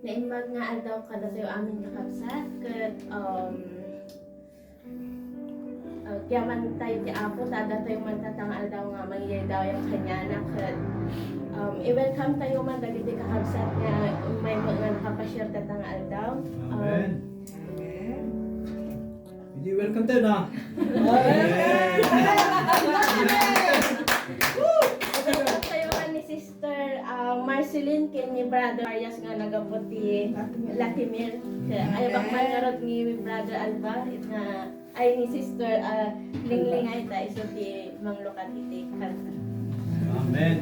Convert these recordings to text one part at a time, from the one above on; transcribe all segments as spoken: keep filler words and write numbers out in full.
Naimbag nga aldaw kadatayo amin, kakabsat, ket, um, agyaman tayo ti Apo, ta adda tayo man tatta nga aldaw nga mangidaydayaw kaniana, ket, um, i-welcome tayo man dagiti kakabsat nga umay nga nakapashare tatta nga aldaw. Um, Amen. Amen. Hindi, welcome tayo na. Welcome tayo nga ni Sister, ah, Marceline ken ni Brother Arias nga naggapu ti Latimir. Kaya ayabak man ngarud ni Brother Alba, it nga, ay, ni Sister, ah, Linglingay ta isu ti manglukat iti karta. Amen.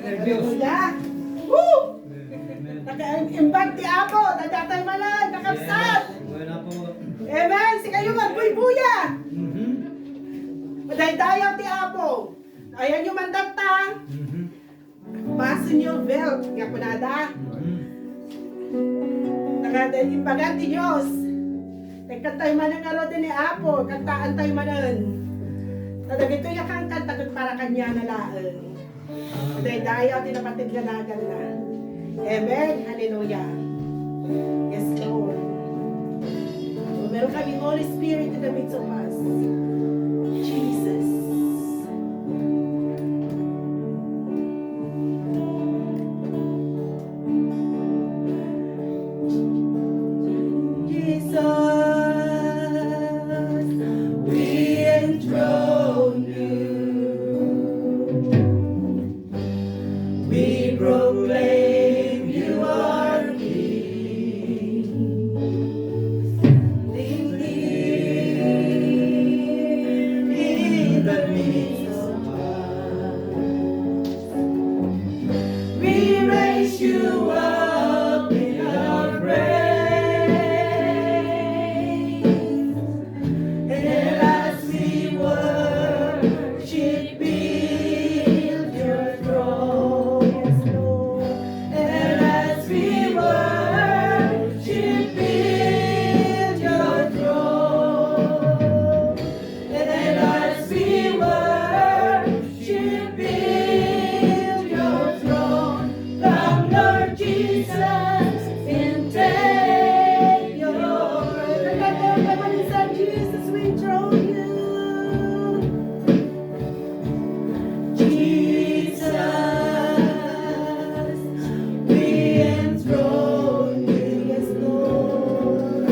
Hallelujah. Woo! Amen. Naka-, imbag ti Apo, ta datay manen, kakabsat. Yes. Wala po. Amen. Sikayo, magbuybuya. Mhm. Madaydayaw ti Apo. Ayanyo man tatta. Mhm. Fasten your belt, nga kunada. Mhm. Nagada imbagan ti Dios. Nagkantay manen ngarud ni Apo, kantaantayo manen. Ta dagitoy nga kankanta ket para kaniana laeng. Madaydayaw ti napateg nga daganna. Amen. Hallelujah. Yes, Lord. We welcome you, Holy Spirit, in the midst of us. Jesus. Jesus, we enthrone you. We proclaim you are King. Standing here in the midst of us, we raise you up in our praise. And as we worship, build your throne. And as we worship, build your throne. And as we worship, build your throne. Come, Lord Jesus, and take your place. Jesus, we enthrone you. Jesus, we enthrone you. Yes, Lord.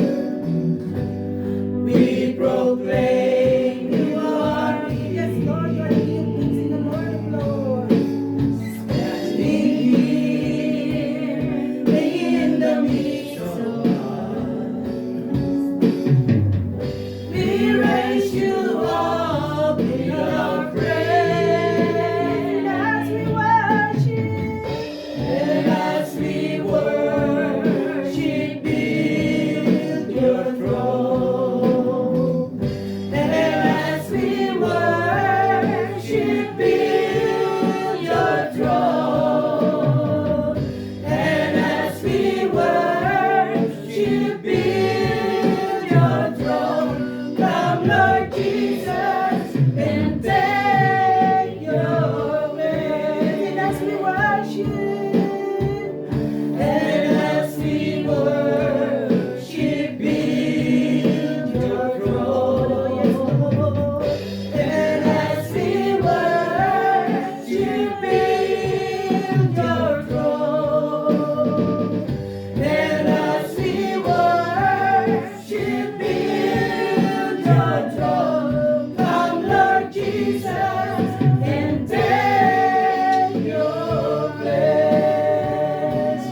We proclaim you are King. Yes, Lord, you are King of kings and the Lord of lords. Standing here in the midst of us, we raise you up in our praise. As we worship, and as we worship, build your throne. And as we worship, build your throne. And as we worship, build your throne. Come, Lord Jesus, and take your place. And as we worship, and as we worship, build your throne. And as we worship, build your throne. And as we worship, build your throne. Come, Lord Jesus, and take your place.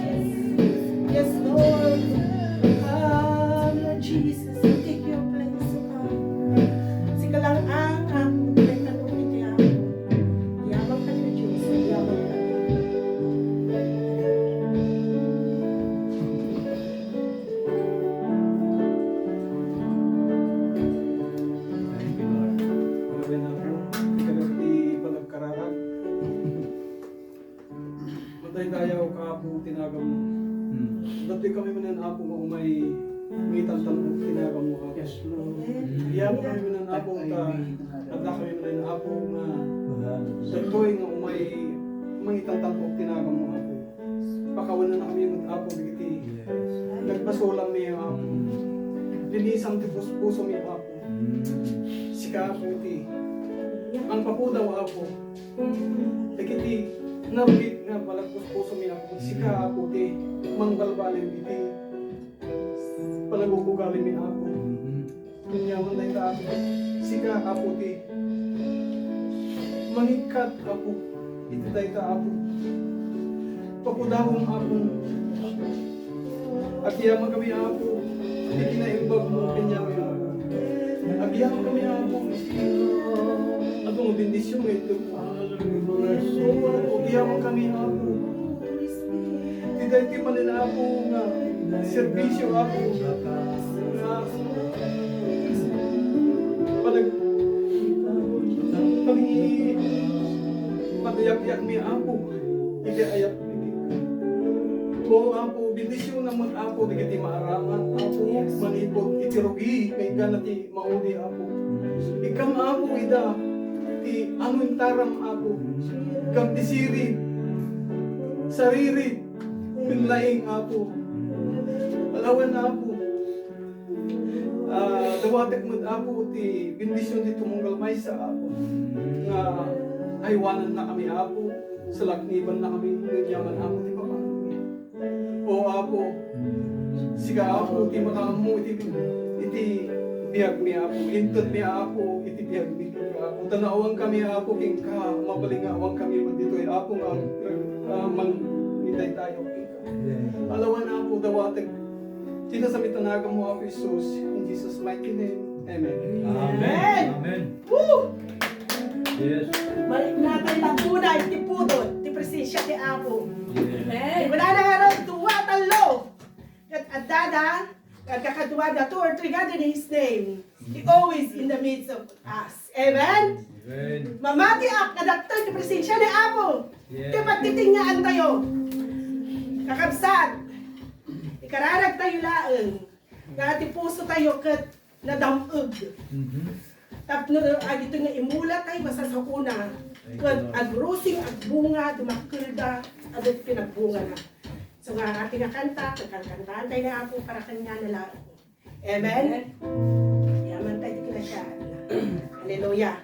Yes, Lord. Come, Lord Jesus, and take your place, O God. Sika lang ang amon, kay kanunay ti amon. Yabang ka, Dios. Yabang ka. Thank you, Lord. Panawen ako, ikaw ti panagkararag. Madaydayaw ka, Apo, ti naganmo. Hmm. Datoy kami manen, Apo, nga umay, umay tantan-ok ti naganmo, Apo. Yes, Lord. Amen. Kami manen, Apo, ta adda kami manen, Apo, nga datoy nga umay, umay tantan-ok ti naganmo, Apo. Pakawanennakami met, Apo, dagiti Nagpasulam mi, Apo. Linisam ti puspuso mi, Apo. Sika, Apo, ti mangpapudaw, Apo. Dagiti narugit nga panagpuspuso mi, Apo. Sika, Apo, ti mangbalbaliw iti panagug-ugali mi, Apo. Ania man dayta, Apo. Sika, Apo, ti mangikkat, Apo, iti dayta, Apo. Papudawem, Apo. Agyamankami, Apo, iti kinaimbagmo kenkuana, Apo. Agyamankami, Apo, iti adu nga bendision nga itedmo. Agyamankami, Apo. Ti daytoy manen, Apo, nga serbisio, Apo, nga panag-, pangi-, pagayagyagan mi, Apo, iti ayat mi. O, Apo, bendisionam met, Apo, dagiti maaraman, Apo, manipud iti rugi nga inggana ti maudi, Apo. Ikkam, Apo, ida ti anuentaram, Apo. Ikkam ti sirib, saririt, ken laing, Apo. Alawen, Apo. Ah, dawatek met, Apo, ti bendision ti tumunggal maysa, Apo. Nga aywanannakami, Apo. Salaknibannakami, ngem yaman, Apo, ti papanmi. O Apo, sika, Apo, ti makaammo iti, iti biagmi, Apo. Intedmi, Apo, iti biagmi, Apo. Ta naawankami, Apo, kenka, mabalin nga awankami met ditoy, Apo, nga, ah, mangitaytayo kenka. Alawen, Apo, dawatek ti nasantoan a naganmo, Apo Jesus. In Jesus' mighty name, amen. Amen. Amen. Woo! Yes. Balik natin lang muna iti pudot, ti presensia ti Apo. Yes. Amen. Kunana nga ron, dua, tallo. Ket addada, agkakaduada, two or three gathered in His name, He always in the midst of us. Amen? Amen. Mamatiak nga adda ti presensia ni Apo. Yes. Ti pagtitingngaantayo. Kakabsat, ikararagtayo laeng nga ti pusotayo ket nadam-eg. Mhm. Tapno dagitoy nga imulatayo a sasaona, ket agrosing, agbunga, dumakkelda, adu ti pinagbungana. So nga, ati nga kanta, ket kankantaantayo ni Apo para kaniana laeng. Amen? Amen. Yaman tayo ti kinasiaan. Hallelujah.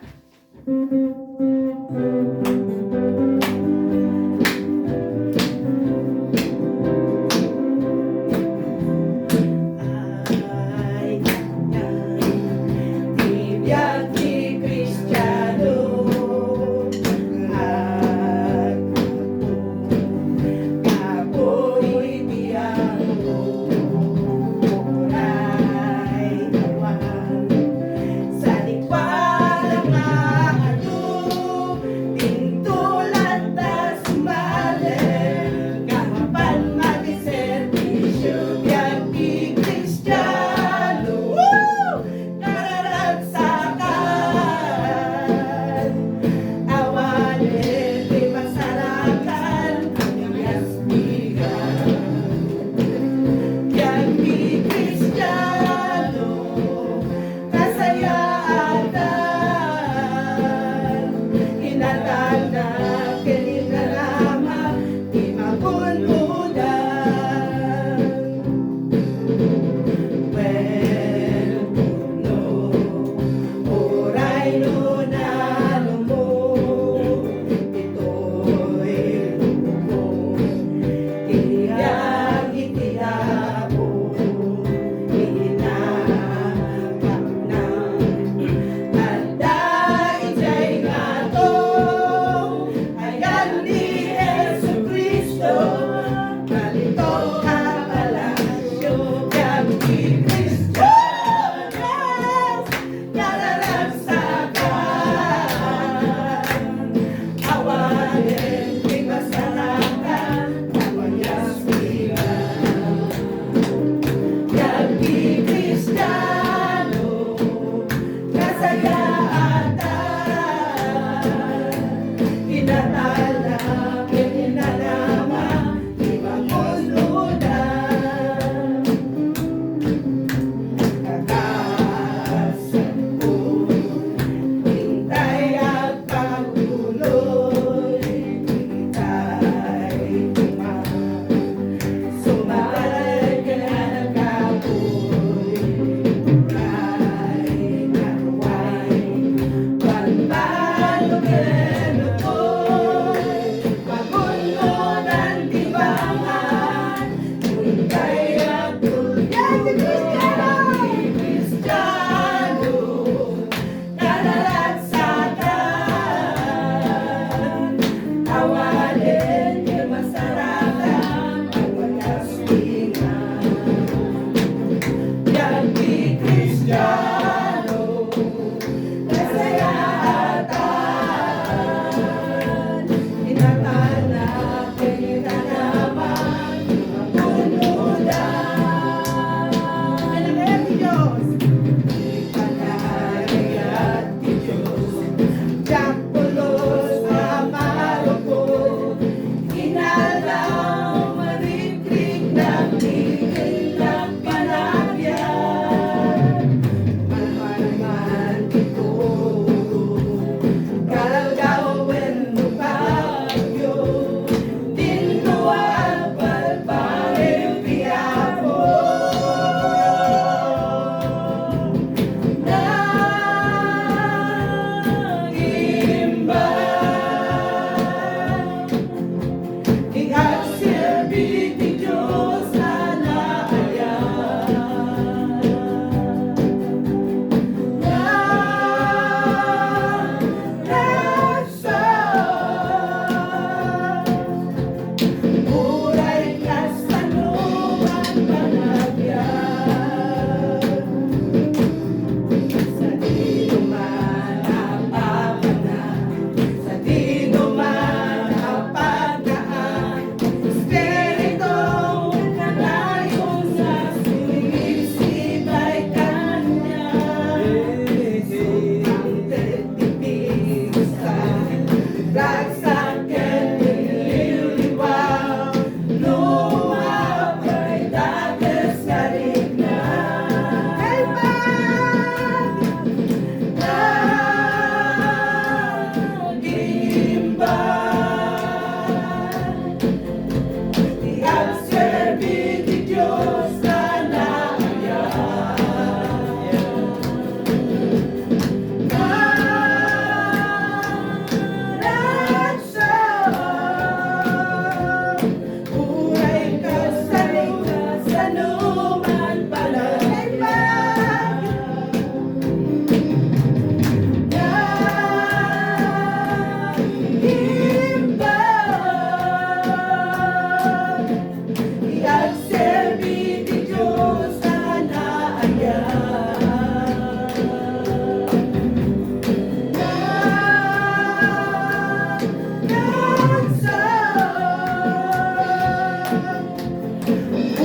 Agserbi ti Dios a naayat.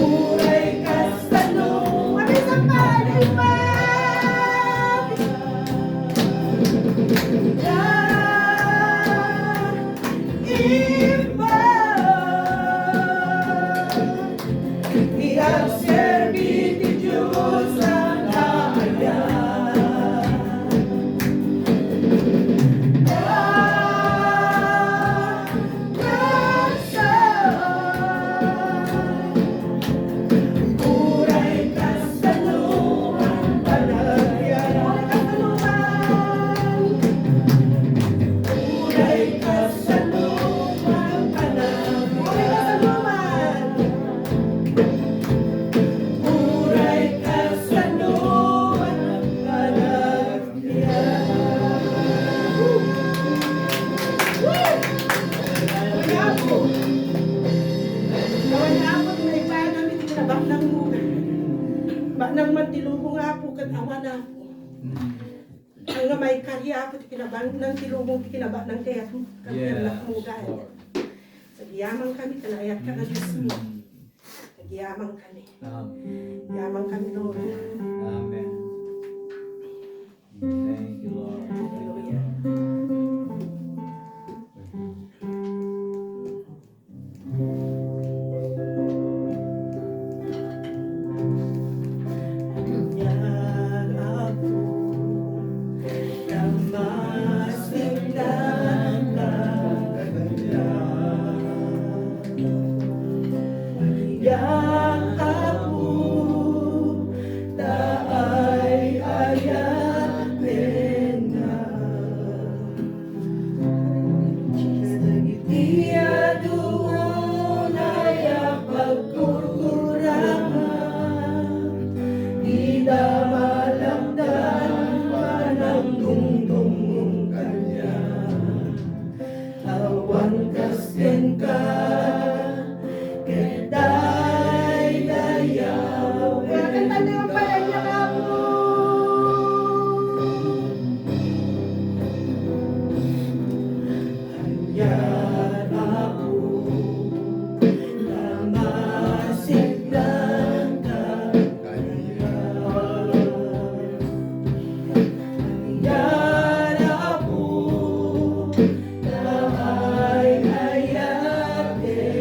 Uray kastano, kami sa palengke. Imbag ti agserbi ti Dios a naayat. Uray kastano, panagyaman. Uray kastano, panagyaman. Uray kastano, panagyaman. Apo, awan, Apo, ti maipaayam iti kinabaknangmo. Baknang man ti lubong, Apo, ket awan, Apo. Ania nga maikari, Apo, ti kinabaknang ti lubong, ti kinabaknang ti ayatmo. Yes, Lord. Agyamankami, ta naayatka nga Diosmi. Mm. Agyamankami. Amen. Agyamankami, Lord. Amen. Thank you, Lord. Hallelujah. Ania, Apo, ta ay-ayatennak. Dagiti adu unay a pagkurkurangan, ida malakdan panangdungdungmo kaniak. Awan kas kenka, ket daydayaw. Kanta tayo ang palaya, Apo. Ania, Apo, ta masiglanka kaniak. Ania, Apo, ta ay-ayatennak.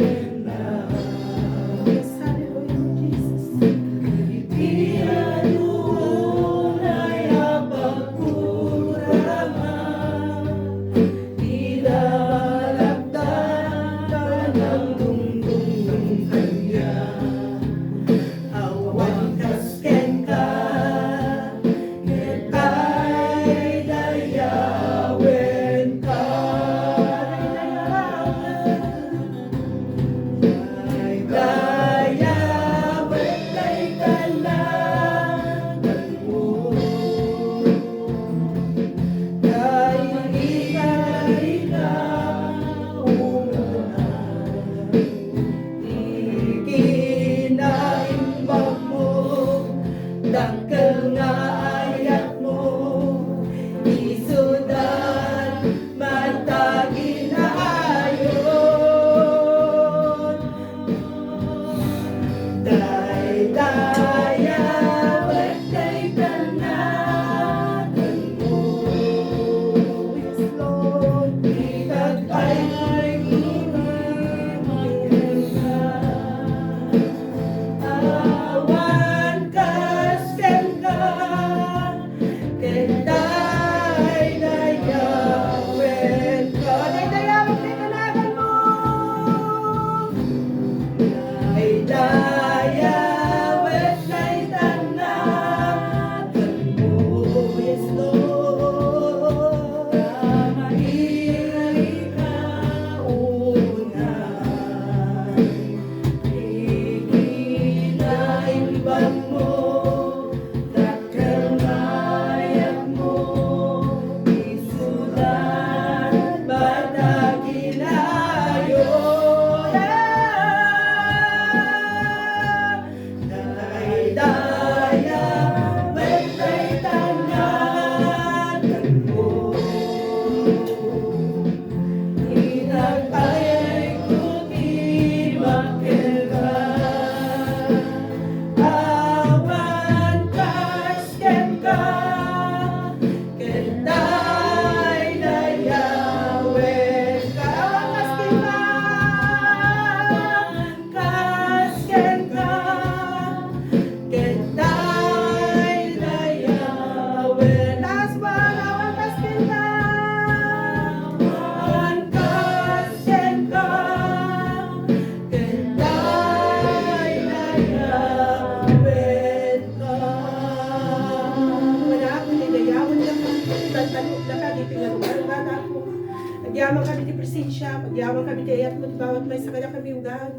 Siya, agyaman kami ti ayatmo ti bawat maysa kadakami, O God.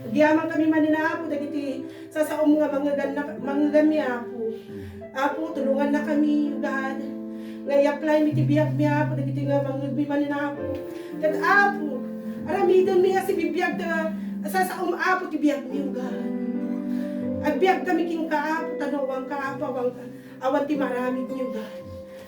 Agyaman kami manen, Apo, dagiti sasaom nga mangeganna-, mangeganmi, Apo. Apo, tulonganna kami, O God, nga i-apply mi ti biagmi, Apo, dagiti nga mangngegmi manen, Apo. Ket, Apo, aramidenmi nga sibibiag ta sasaom, Apo, ti biagmi, O God. Agbiag kami kenka, Apo, ta no awan ka, Apo, awan, awan ti maaramidmi, O God.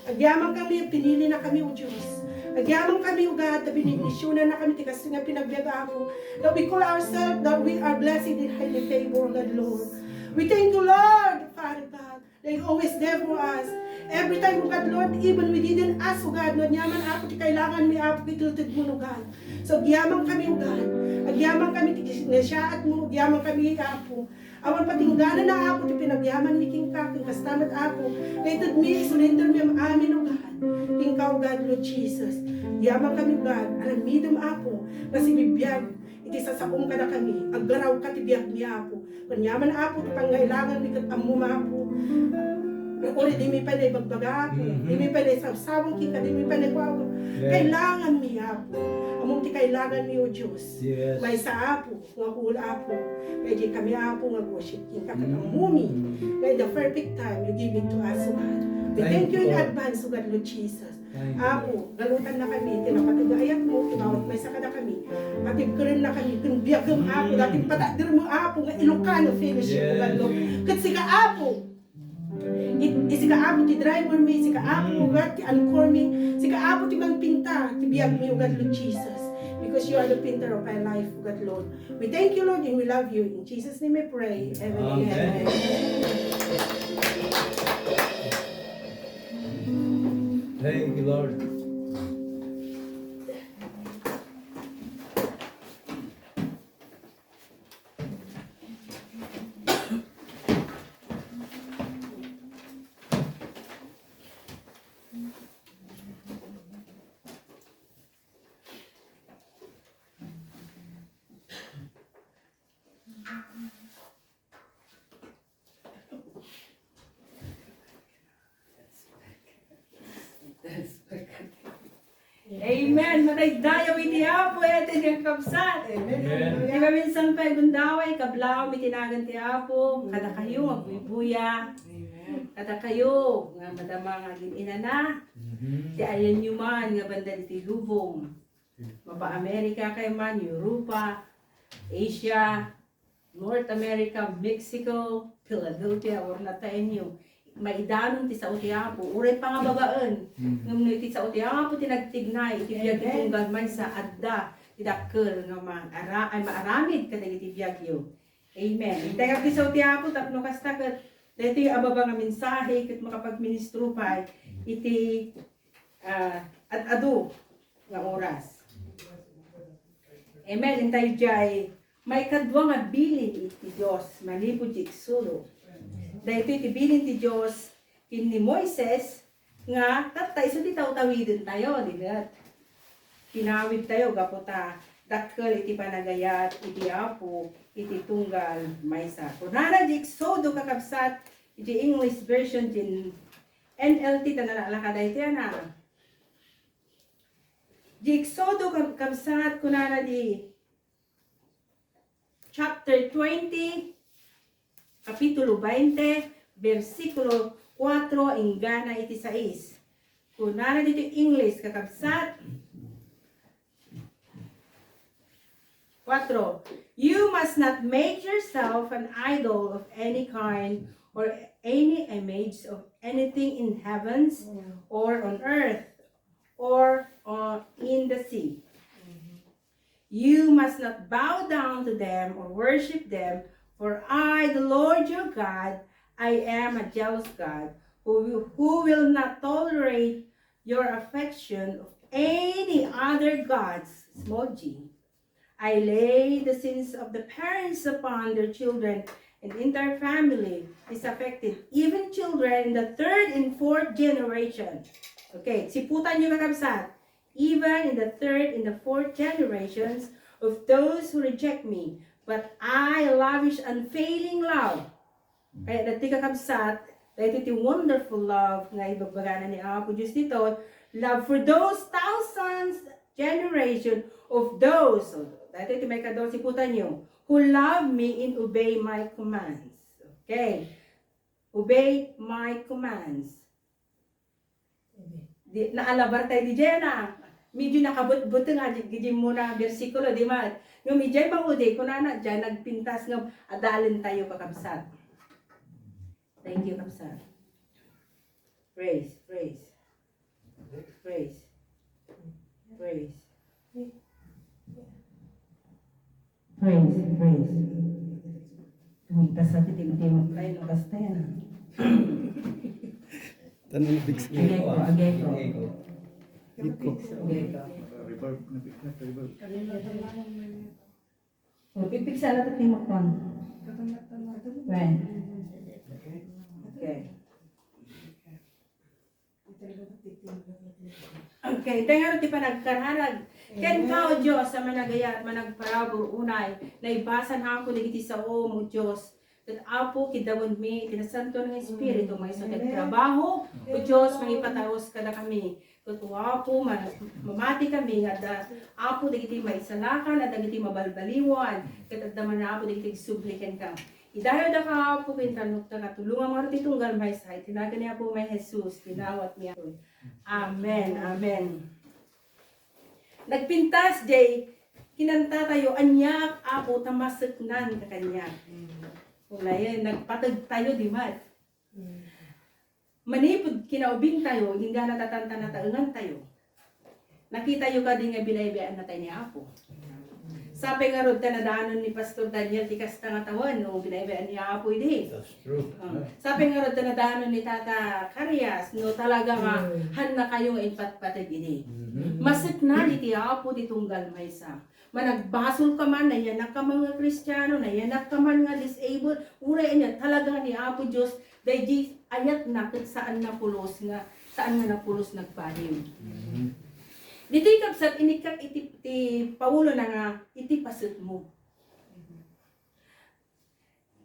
Agyaman kami, pinili na kami, O Dios. Agyaman kami, O God, ta binendisionan na kami ti kastoy nga pinagbiag, Apo. That we call ourselves that we are blessed and highly favored, O God, Lord. We thank you, Lord, Father God. They're always there for us. Every time, O God, Lord, even we didn't ask, O God, no, agyaman, Apo, ti kailanganmi, Apo, ket itedmo, O God. So, agyaman kami, O God. Agyaman kami ti nasiaatmo, agyaman kami, Apo. Awan patingganana, Apo, ti panagyamanmi kenka, ken kasta met, Apo, nga itedmi, isurrendermi am-amin, O God. Kenka, O God, Lord Jesus. Agyaman kami, O God. Aramidem, Apo, nga sibibiag iti sasaom kadakami. Aggarawka ti biagmi, Apo. Aniaman, Apo, ti pangailanganmi ket ammom, Apo. Nga uray dimi pay naibagbaga, Apo. Mhm. Dimi pay naisawsaw kenka, dimi pay naikuaw. Yes. Kailanganmi, Apo. Ammom ti kailanganmi, O Dios. Yes. Maysa, Apo, nga hul, Apo. Kay di kami, Apo, nga worship kenka ket Mm. ammomi. Nga in the perfect time, you give it to us, O God. We Thank thank you in you, Lord. advance, O God, Lord Jesus. Thank you, Apo, Lord. Galutan na kami, ti napateg nga ayatmo, ti bawat maysa kadakami. Atibkerem na kami, ken biagem, Apo, Mm. dati patadermo, Apo, nga Ilocano fellowship, Yes. Lord. Ket sika, Apo, it-, sika, Apo, ti driver mi, sika, Apo, Mm. God, ti anchor mi, sika, Apo, ti mangpinta, ti biag mi, O God, Lord Jesus. Because you are the painter of my life, O God, Lord. We thank you, Lord, and we love you. In Jesus' name I pray. Amen. Amen. Amen. Thank you, Lord. Amen. Madaydayaw iti Apo, iti kakabsat. Amen. Amen. Di ba minsan pay gundaway, kablaw, mitinagan ti Apo, kadakayo nga buybuya. Amen. Kadakayo nga madama nga agin-inana. Mhm. Ti ayanyo man nga banda iti lubong. Mapa America kay man, Europa, Asia, North America, Mexico, Philadelphia, or nataenyo. Maidanon ti sao ti Apo, uray pangababaen. Mm. Ngem no iti sao ti Apo ti nagtignay, iti biag ti Amen. Tunggal maysa, adda ti dakkel nga ma-, ara-, ay maaramid kadagiti biagyo. Amen. Intay ti sao ti Apo tapno kasta ket daytoy a baba nga mensahe ket makapagministro pay iti, ah, ad-adu nga oras. Amen. Intay jay maikadua nga bilin iti Dios manipud ti Exodo. Daytoy ti bilin ti Dios ken ni Moises nga tatta isu ti tawtawidentayo, di ket pinawidtayo gapu ta dakkel iti panagayat iti Apo iti tunggal maysa. Kunana di Exodo, kakabsat, iti English version, din N L T ta nalakada iti ana. Di Exodo, kab-, kabsat, kunana di chapter twenty, kapitulo bainte, bersikulo kuatro inggana iti sais. Kunana ditoy English, kakabsat. Kuatro, "You must not make yourself an idol of any kind or any image of anything in heavens or on earth or, uh, in the sea." You must not bow down to them or worship them, for I, the Lord your God, I am a jealous God, who will, who will not tolerate your affection of any other gods, small g. I lay the sins of the parents upon their children, and the entire family is affected, even children in the third and fourth generation. Okay, siputan niyo, kakabsat. Even in the third and the fourth generations of those who reject me, but I lavish unfailing love. Kaya dati, kakabsat, dahil iti wonderful love nga ibabagana ni Apo Diyos dito, love for those thousands generation of those, daytoy ti maikadua, siputanyo, who love me and obey my commands. Okay. Obey my commands. Di, naalabar tayo di Jenna. Medyo nakabutbuteng nga di, di muna bersikulo, di man. Yung medyo maudi, kunana dyan, nagpintas nga adalen tayo, kakabsat. Thank you, kabsat. Praise, praise. Praise. Praise. Praise, praise. Tumita sa titimtim tayo, no, basta yan, ah. Tanong fix. Agay ko, agay ko. Agay ko. Reverb, nag-, nag-reverb. O, pipiksa na ito, Timothy. Right. Okay. Okay, tayo nga ti panagkararag. Kenka, O Dios, a managayat, managparabur, unay, naibasan, Apo, dagiti saom, O Dios. Ket, Apo, kiddawenmi iti Nasantoan nga Espiritu, maysa ket trabaho, O Dios, mangipatalus kadakami. Ket, O Apo, ma-, mamati kami nga adda, Apo, dagiti maisalakan, adda dagiti mabalbaliwan, ket adda man, Apo, dagiti agsubli kenka. Idayo daka, Apo, ken tanokta nga tulongam ngarud ti tunggal maysa, iti nagan ni Apo may Jesus, tinawat mi, Apo. Amen, amen. Nagpintas, jay, kinanta tayo, "Aniak, Apo, ta maseknan ka kaniak." Unayen, nagpateg tayo, di mat? Manipud kinaubing tayo, inggana ta tantanataengan tayo. Nakitayo kadi nga binaybayan na tayo ni Apo. Sapay ngarud ta nadanon ni Pastor Daniel ti kasta nga tawen, no, binaybayan ni Apo idi. That's true. Ah, sapay ngarud ta nadanon ni Tata Carias, no, talaga nga, hmm, hanna kayo nga impatpateg idi. Mhm. Maseknan iti Apo ti tunggal maysa. Managbasol ka man, nayanak ka man nga Kristiano, nayanak ka man nga disabled, uray ania, talaga ni Apo Dios, daydi ayatna ket saan napulos nga, saan nga napulos nagbalin. Mhm. Ditoy kabsat, inikkak iti, ti Paulona nga iti pasetmo.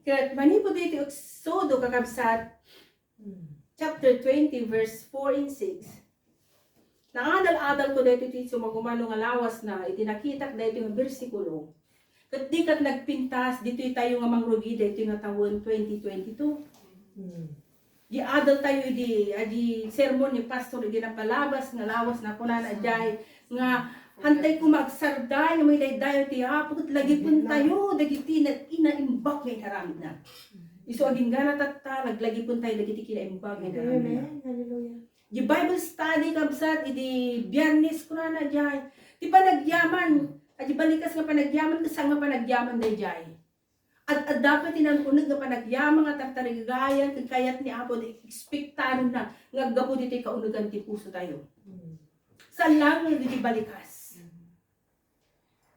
Ket manipud iti Exodo, kakabsat, chapter twenty, verse four and six, naadal-adalko daytoy ti sumagmamano nga lawasna iti nakitak daytoy nga bersikulo. Ket di ket nagpintas ditoy tayo nga mangrugi daytoy nga tawen twenty twenty-two. Hmm. Di adal tayo idi, adi sermon ni Pastor idi napalabas nga lawas na kunana, hmm, jay nga hantay ko magsarday nga maidaydayaw ti Apo ket lagipentayo dagiti nag-, inaimbag nga inaramidna. Isu agingga na tatta, naglagipentayo dagiti kinaimbag nga inaramidna. Amen. Hallelujah. Di Bible study, kabsat, idi Biyernes, kunana jay. Ti panagyaman, adi balikas nga panagyaman, ket saan nga panagyaman dayjay. Ad-adda pay ti naan-uneg nga panagyaman nga tartarigayan ken kayat ni Apo, ekspektarna nga aggapu ditoy kaunegan ti puso tayo. Hmm. Saan laeng nga ditoy balikas. Hmm.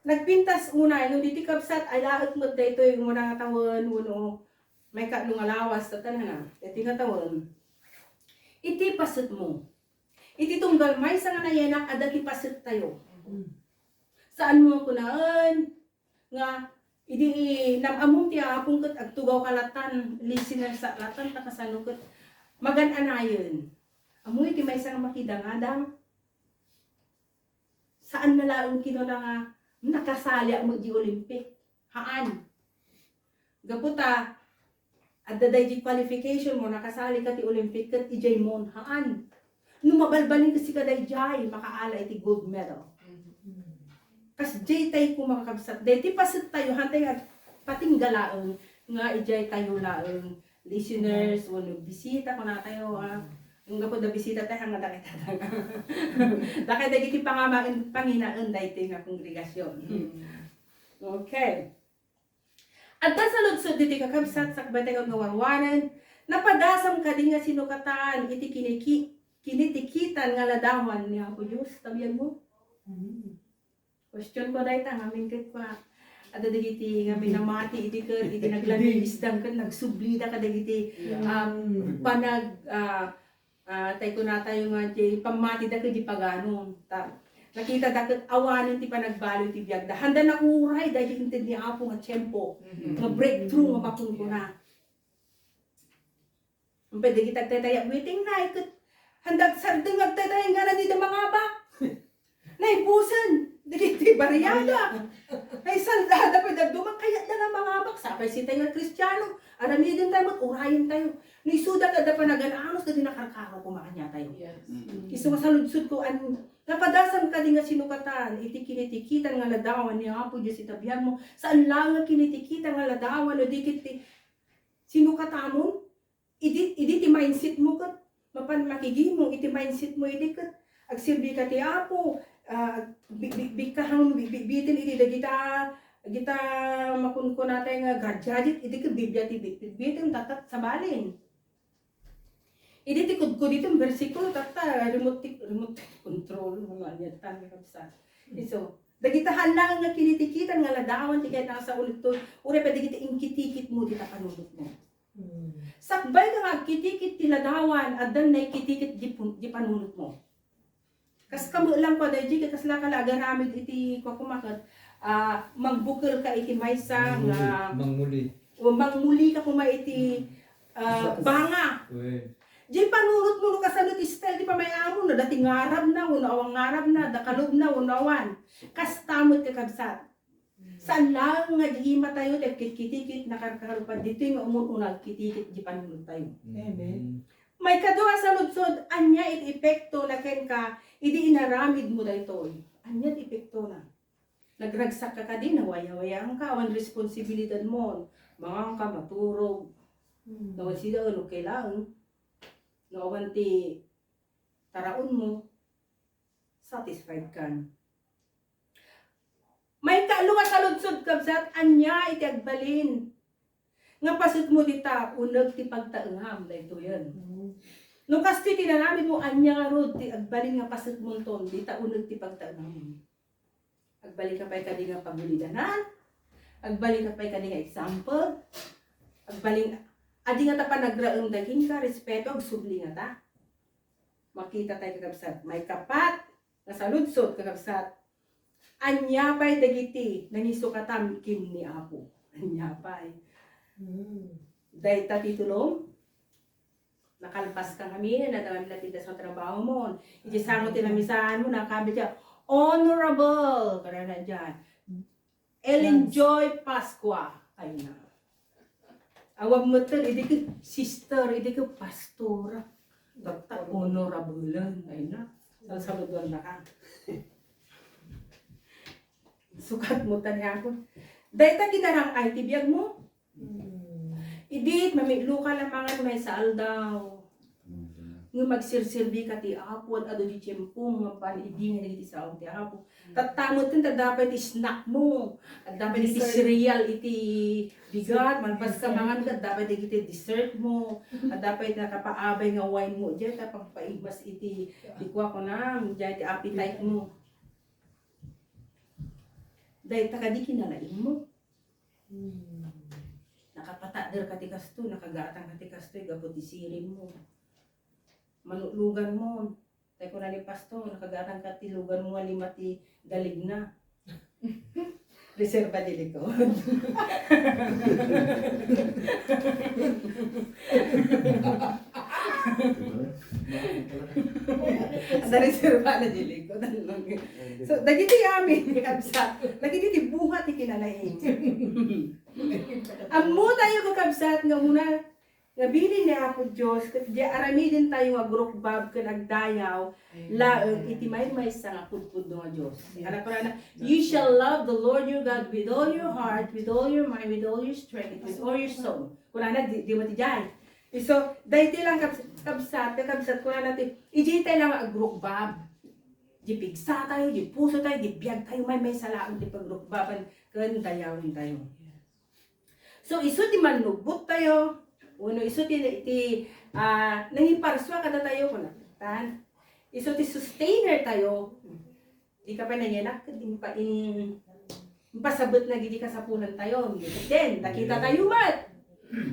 Nagpintas unay, no, ditoy kabsat, alaek met daytoy nga una nga tawen, wenno maikatlo nga lawas, tatta na, daytoy nga tawen. Iti pasetmo. Iti tunggal maysa nga nayanak, adda ti pasettayo. Hmm. Saan mo kunaen, nga idi nam-ammom ti Apom ket agtugawka latan, listenersak latan, ta kasano ket magan-anayen. Ammoyo ti maysa nga makidangadang, saanna laeng kinuna nga nakasaliak met di Olympic. Haan. Gapu ta adda daydi qualification mo, nakasalika ti Olympic ket idiay mon. Haan. No mabalbalinka sika daydiay, makaala iti gold medal. Kasdiay tayo, makakabsat. Daydi paset tayo, hantay nga patingga laeng nga idiay tayo laeng listeners, wenno bisita, kuna tayo, ah. Yung gapu da bisita tayo, hanggang dakay tatang. Dakay dagiti pangamaen, panginaen daytoy nga kongregasyon. Okay. Adda saludsod ditoy, kakabsat, sakbay tayo nga warwanen, napadasam kadi nga sinukatan iti kiniki-, kinitikitan nga ladawan ni Apo Dios, ta biag mo? Amen. Question ko dayta, ngamin ket pa, adda dagiti nga minamati iti ket, iti naglamiisdang ket nagsublida kadagiti, um, panag-, ah, Ah, tay kunatayo nga ti pammatida ket di pagano. Ta, nakitada ket awanen ti panagbaloy ti biagda. Handa na uray daydi inted ni Apo nga tiempo, mhm, nga breakthrough nga makunkuna. Ampay dagiti agtaytay a waiting night ket handa agsardeng agtaytay nga nandida mangabak. Naibusen dagiti bariada. Naisaldada pay dadduma, kayatda nga mangabak. Sapay sitay nga Kristiano, aramidentayo met, urayentayo. No isuda adda panagan-anus, dagiti nakarkaro koma kaniatayo. Yes. Mm. Isu nga saludsodko, an-, napadasam kadi nga sinukatan iti kinitikitan nga ladawan ni Apo Dios ita biagmo? Saan laeng nga kinitikitan nga ladawan no di ket ti sinukatamon? Idi, idi ti mindset mo ket mapan makigimong iti mindset mo idi ket agserbi ka ti Apo, ah, bi-, bi-, bikkahang bi-, bi-, bitin iti dagita, dagita makunkunatay nga gadget, idi ket Biblia ti bi-, bi-, bitin tatat sabalin. Idi ti kudkuditen bersikulo, tatta, remote ti, remote ti control, mga anian, tan, kakabsat. Isu, dagita hallangan nga kinitikitan nga ladawan ti kayat nga sao ditoy, uray pay dagiti inkitikit mo, dita panunot mo. Hmm. Sakbay ka nga agkitikit ti ladawan, addan naikitikit di pun-, di panunot mo. Kas kami lang pa, daydi, kasla ka la agaramid iti kukumaket, ah, mangbukel ka iti maysa Mangmuli, nga mangmuli. O mangmuli ka kuma iti, ah, Sa-, banga. Wen. Di panunot mo no kasano ti style ti pamay-amo, no dati ngarab na, wenno awan ngarab na, da kalub na, wenno awan. Kasta met, kakabsat. Saan laeng nga di imatayo ti agkitkitikit, nakarkarupan ditoy nga umun-una agkitikit di panunottayo. Amen. Maikadua a saludsod, ania iti epekto na kenka idi inaramid mo daytoy? Ania ti epekto na? Nagragsakka kadi, nawayawayaanka, awan responsibilidad mo. Manganka, maturog. Hmm. Nawan sida, ano, kailangan. No, awan ti taraon mo. Satisfied kan. Maikadua a saludsod, kabsat, ania iti agbalin nga pasekmo dita uneg ti pagtaengam daytoyen? Mm. No kastoy ti inaramid mo, ania ngarud ti agbalin nga pasekmonton dita uneg ti pagtaengam? Agbalin ka pay kadi nga pagulidanan? Agbalin ka pay kadi nga example? Agbalin, adi nga ta panagraem da kenka, respeto, agsubli nga ta. Makita tay, kakabsat. Maikapat nga saludsod, kakabsat. Ania pay dagiti nangisukatam ken ni Apo? Ania pay? Hmm. Dayta ti tulong, nakalpas ka ngamin, nadamam na ti dasa trabaho mo. Iti sango ti namisaanmo, nakabi diay, "Honorable," karana diay. Ellen Joy Pascua. Ay na. Awan metten, idi ket sister, idi ket pastor. Basta honorable. Ay na. Salsaludoan na ka. Sukat mo ta ni Apo. Dayta ginarang-ay ti biag mo. Hmm. Idi, mamiloka lamangan maysa aldaw. Nga magsirserbi ka ti Apo, adu di tiempo, nga pan-ibingan dagiti sao ti Apo. Tatta metten, adda pay ti snack mo. Adda pay ti cereal iti bigat, malpas ka mangan, adda pay dagiti dessert mo. Adda pay nakapaabay nga wine mo. Diay ta pagpaimas iti, di kua kunam, diay ti appetite mo. Dayta kadi kinalaing mo. Hmm. Nakapatakder ka ti kasto, nakagatang ka ti kasto, gapu ti siring mo. Manulogan mo. Tay kuna ni Pastor, nakagatang ka ti lugan mo nga lima ti galigna. Reserba di likod. Ada reserba na di likod. So, dagiti amin, kabsat. Dagiti ti buhat ti kinalaing. Ammo tayo, kakabsat, nga una, nga bilin ni Apo Dios, ket di aramiden tayo nga agrukbab ken agdayaw, laeng iti maymaysa nga pudpudno nga Dios. Yes. Ana, kunana, "You shall love the Lord your God with all your heart, with all your mind, with all your strength, with all your soul." Kunana, di, di mo ti jay. Isu, daytoy lang, kabs-, kabsat, kakabsat, kunana ti, iti tayo lang agrukbab. Di pigsa tayo, di puso tayo, di biag tayo, maymaysa laeng ti pagrukbaban ken dayawen tayo. So, isu ti mannubot tayo, wenno isu ti, ti, ah, nangiparsua kadatayo, kunana. Tan, isu ti sustainer tayo. Di ka pay nanyanak, ket impa-, in-, impasabet na gidi kasapulan tayo. Then, nakita tayo met.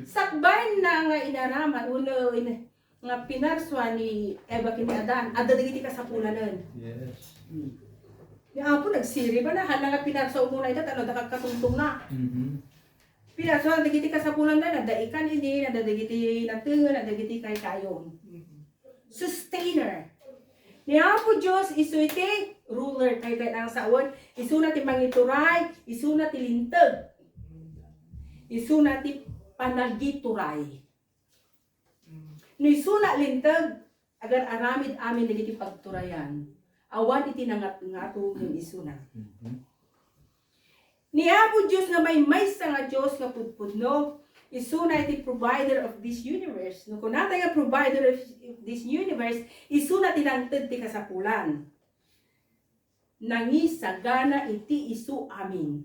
Sakbayan na nga inaraman, wenno in-, nga pinarsua ni Eva ken ni Adan, adda dagiti kasapulanen. Yes. Hmm. Ni Apo nagsirib a na, haan nga pinarsua umuna ita, tapno adda kakatungtong na. Mhm. Pinarsua dagiti kasapulan na, adda ikan idi, adda dagiti natengen, adda dagiti kaykayon. Mhm. Sustainer. Ni Apo Dios isu iti ruler, kayatna nga sawen, isuna ti mangituray, isuna ti linteg, isuna ti panagituray. No isuna linteg, agar-aramid amin dagiti pagturayan. Awan iti nangatngato ken isuna. Mhm. Ni Apo Dios nga maymaysa nga Dios nga pudpudno, isuna iti provider of this universe. No kunatay nga provider of this universe, isuna ti nangted ti kasapulan. Nangisagana iti isu amin.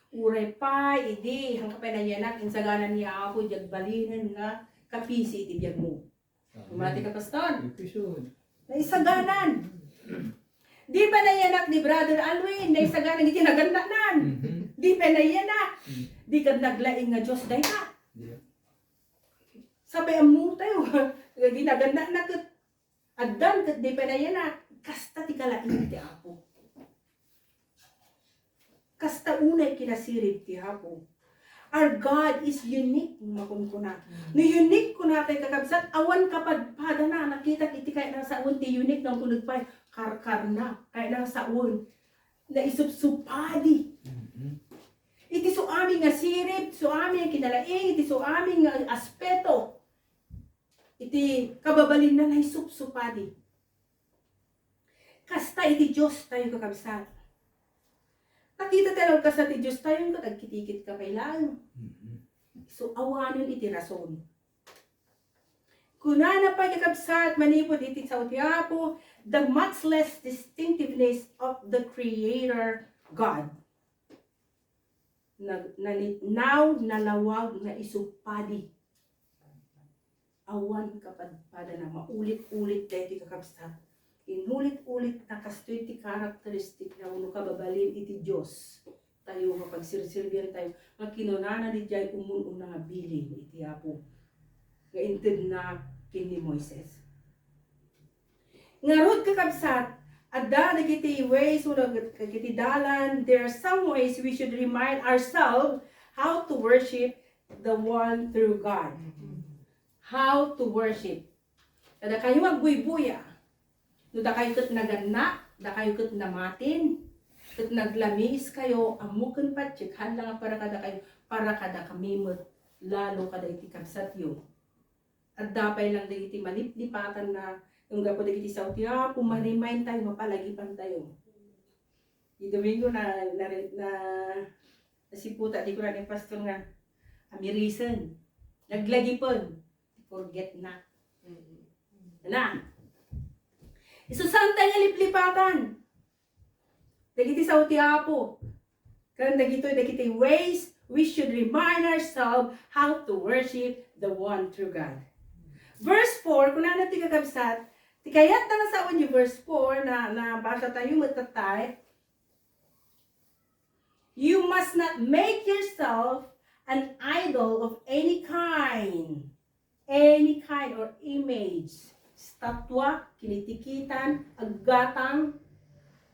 Uray pay idi, haanka pay nayanak, insagana ni Apo, diak balinen nga kapisi iti biagmo. Amen. Mati ka, Pastor? Ipison. Naisaganan. Di pay nayanak ni Brother Alwin, naisaganan iti nagannanan. Mhm. Di pay nayanak. Mm. Di ka naglaing nga Dios dayta. Yeah. Sapay ammo tayo. Di nagannanan ket addan ket di pay nayanak. Kasta ti kalaing ti Apo. Kasta unay kinasirib ti Apo. Our God is unique, makunkuna. Mm. No unique kunatay, kakabsat, awan kapadpadana. Nakitak iti kayatna nga sawen ti unique, no kuneg pay, karkarna. Kayatna nga sawen, naisupsupadi. Mm-hmm. Iti isu amin nga sirib, isu amin nga kinalaing, iti isu amin nga aspeto. Iti kababalinna, naisupsupadi. Kasta iti Dios tayo, kakabsat. Nakita tayo, kasta ti Dios tayo, ket agkitikit ka pay laeng. Mhm. So, awanen iti rason. Kunana pay, kakabsat, manipud iti sao ti Apo, the matchless distinctiveness of the Creator God. Na, nalitnaw, nalawag, naisupadi. Awan kapadpadana, maulit-ulit daytoy, kakabsat. Inulit-ulit ta kastoy ti karakteristik na wenno kababalin iti Dios tayo nga pagserserbian tayo, nga kinunana diay umun-una nga bilin iti Apo nga intedna ken ni Moises. Ngarud, kakabsat, adda dagiti ways wenno dagiti dalan, there are some ways we should remind ourselves how to worship the one true God. How to worship. Ta dakayo nga agbuybuya, no dakayo ket naganna, dakayo ket namatin, ket naglamiis kayo, ammo ken patiek, haan la nga para kadakayo, para kadakami met, lalo kada iti kabsatyo. Adda pay lang dagiti maliplipatan na, ngem gapu dagiti sao ti Apo, ma-remind tayo, mapalagipan tayo. Di Domingo na, na, na, nasiputa, di ko na ni pastor nga, amirisen, naglagipen, forget not. Mm. Na. Isu, saan tayo nga liplipatan? Dagiti sao ti Apo. Ken dagitoy, dagiti ways we should remind ourselves how to worship the one true God. Verse four, kunana ti kakabsat, ti kayatna nga sawen ti verse four, na, nabasa tayo met tattay, "You must not make yourself an idol of any kind." Any kind or image, statwa, kinitikitan, aggatang,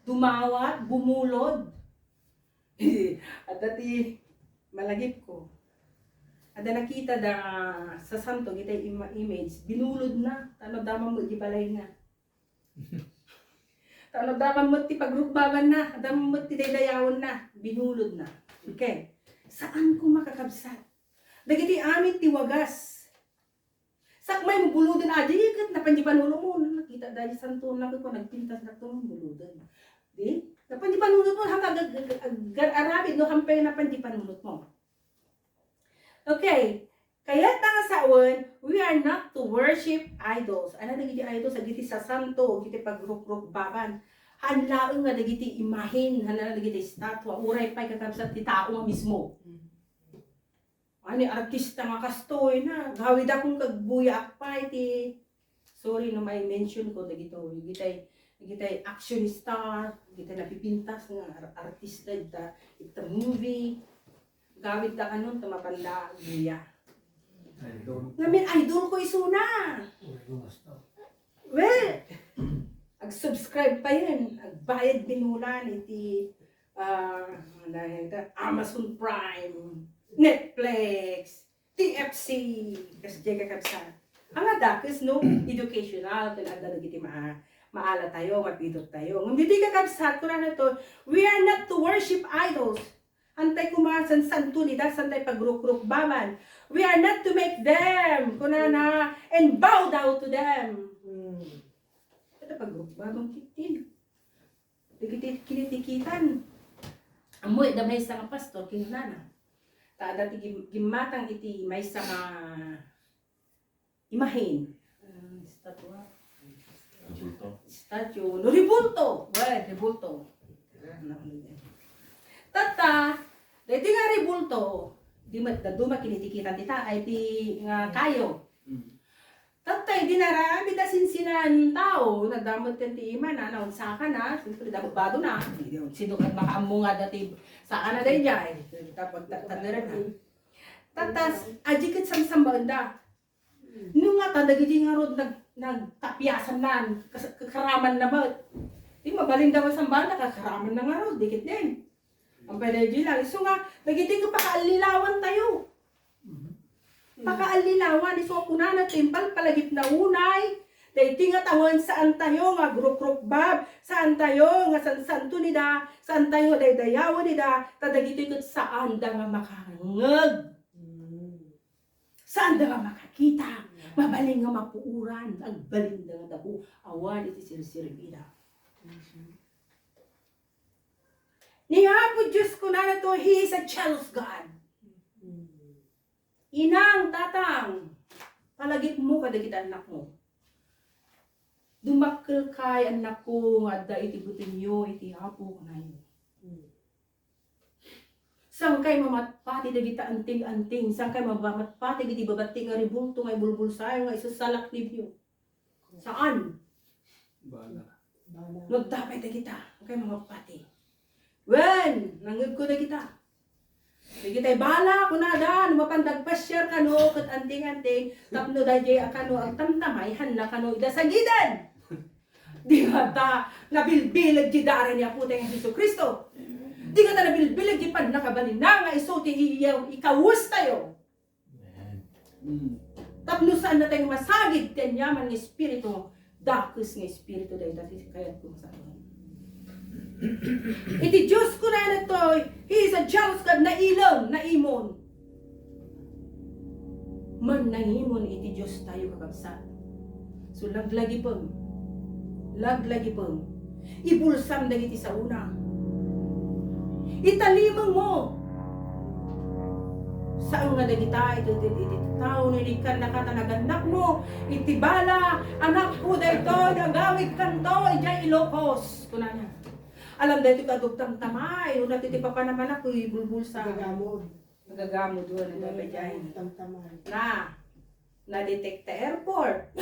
dumawat, bumulod. Adda ti malagipko. Adda nakita da sasanto, dagiti ima-, image, binulodna, tapno adda man met di balayna. Tapno adda man met ti pagrukbabanna, adda man met ti daydayawenna, binulodna. Okay. Saan koma, kakabsat? Dagiti amin ti wagas. Sakbay mo buloden, adi ket napan di panunotmo. Nakita da di santona ket nagpintas na ket buloden. Di? Napan di panunotmo, hangka ag-, ag-, ag-, aramid no hampay napan di panunotmo. Okay. Kayatna nga sawen, we are not to worship idols. Ano dagiti idols? Dagiti sasanto, dagiti pagrukrukbaban. Haan laeng nga dagiti imahen, haan dagiti estatua, uray pay, kakabsat, ti tao nga mismo. Ani artista nga kastoy na, gawidakon kagbuyaak pay ti, sorry no mai-mention ko dagitoy, dagitay, dagitay action star, dagitay napipintas nga ar-, artista ita, ita movie. Gawidda kanon ta mapanda agbuya. Idol. Ngamin, idol ko isuna. Idol nga star. Well, ag-subscribe pa yun. Agbayad binulan iti, ah, ano ito, Amazon Prime, Netflix, T F C, kas diay kakabsat. Ang adakes, no, educational, ken adda dagiti ma-, Maala tayo, mapidot tayo. Ngem ditoy kakabsat, kunana to, we are not to worship idols. Saan tayo kumasansanto ni da, saan tayo pagrukrukbaban. We are not to make them, kunana, and bow down to them. Hmm. Ita pagrukbaban ketdin. Dagiti kinitikitan. Ammo, adda maysa nga pastor, kinunana. Ta adda ti gim-, gimmatang iti maysa nga imahen. Ah, estatua. Rebulto. Statue. No, rebulto. Well, rebulto. Tatta, daytoy nga rebulto, di met dadduma kinitikitan ti ta-, ay ti nga kayo. Mm. Tatta, idi nararamid a sinsinan tao, nadamot ken ti imana, naunsakana, siyempre, dabbado na. Sino ket makaammo nga dati, saan na daydiay? Tapos, ta-, tandaan na. Tatta, adi ket samsambaenda. No nga ta, dagiti ngarud nag-, nagtapiasanna, kas-, kakaramanna met. Di mabalinda nga sambaan, kakaramanna ngarud, di ketdin. Ang pwede di lang. Isu nga, dagiti nga pakaallilawan tayo. Pakaallilawan, isu a kunana, timpal palagipna unay, daytoy nga tawen, saan tayo nga agrukrukbab, saan tayo nga sansanto ni da, saan tayo nga daydayawen ni da, ta dagitoy ket saanda nga makangngeg. Saanda nga makakita, mabalin nga mapuoran, agbalinda nga daku, awan iti sirserbida. Ni Apo Dios kunana to, He is a jealous God. Inang, tatang, palagipmo kadagiti annakmo. Dumakkelkay, annakko, nga adda iti betenyo iti Apo, kunayo. Saankay mamatpati dagiti anting-anting, saankay mamatpati dagiti babati nga rebulto nga ibulbulsayo nga isasalaknibyo. Saan? Bala. Bala. No adda pay dagita, saankay mamatpati. Wen, nangngegko dagita. Dagitay bala, kunada, no mapan dagpasiar kano, ket anting-anting, tapno daydiay a kano, agtamtamay, hanna kano, ida sagiden. Di ngata nabilbileg ti dara ni Apotayo nga Jesu-Cristo. Di ngata nabilbileg ti pannakabalinna nga isu ti iya-, ikawestayo. Amen. Mm. Tapno saanna tayo masagid ti aniaman nga espiritu, dakes nga espiritu dayta ti kayatko nga sawen. Iti Dios kunana toy, He is a jealous God, nailem, naimon. Mannangimon iti Dios tayo, kakabsat. So, laglagipem. Laglagipem. Ibulsam dagiti saona. Italimengmo. Saan nga dagita iti, iti, iti tao no inikkannaka ta nagannakmo iti bala, anakko daytoy, agawidkanto idiay Ilocos. Kunana. Alam daytoy kadugtang tamay, una ti, ti papanamanak, ibulbulsam. Gagamod. Nagagamod, wala na ba dyan? Tamtamay. Na, na-detect ta airport.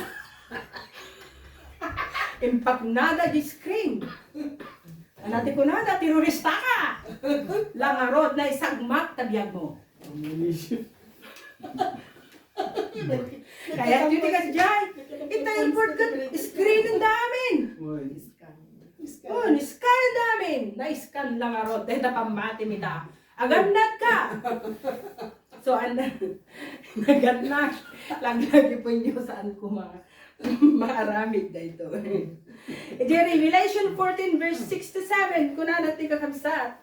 Impagnada di screen. Ano ti kunada, terorista ka. Langarod, naisagmak ta biag mo. Kaya yun ka dyan. Ita airport ka, screen ang damin. Uy. Oh, ni-scan ang damin. Na-scan langarod. Dahil ta pamati mi ta. Agannat ka! So, an-, nagannat. Laglagi po inyo saan ko ma-, maaramid dayto. Iti Revelation fourteen verse six to seven, kunana ti kakabsat.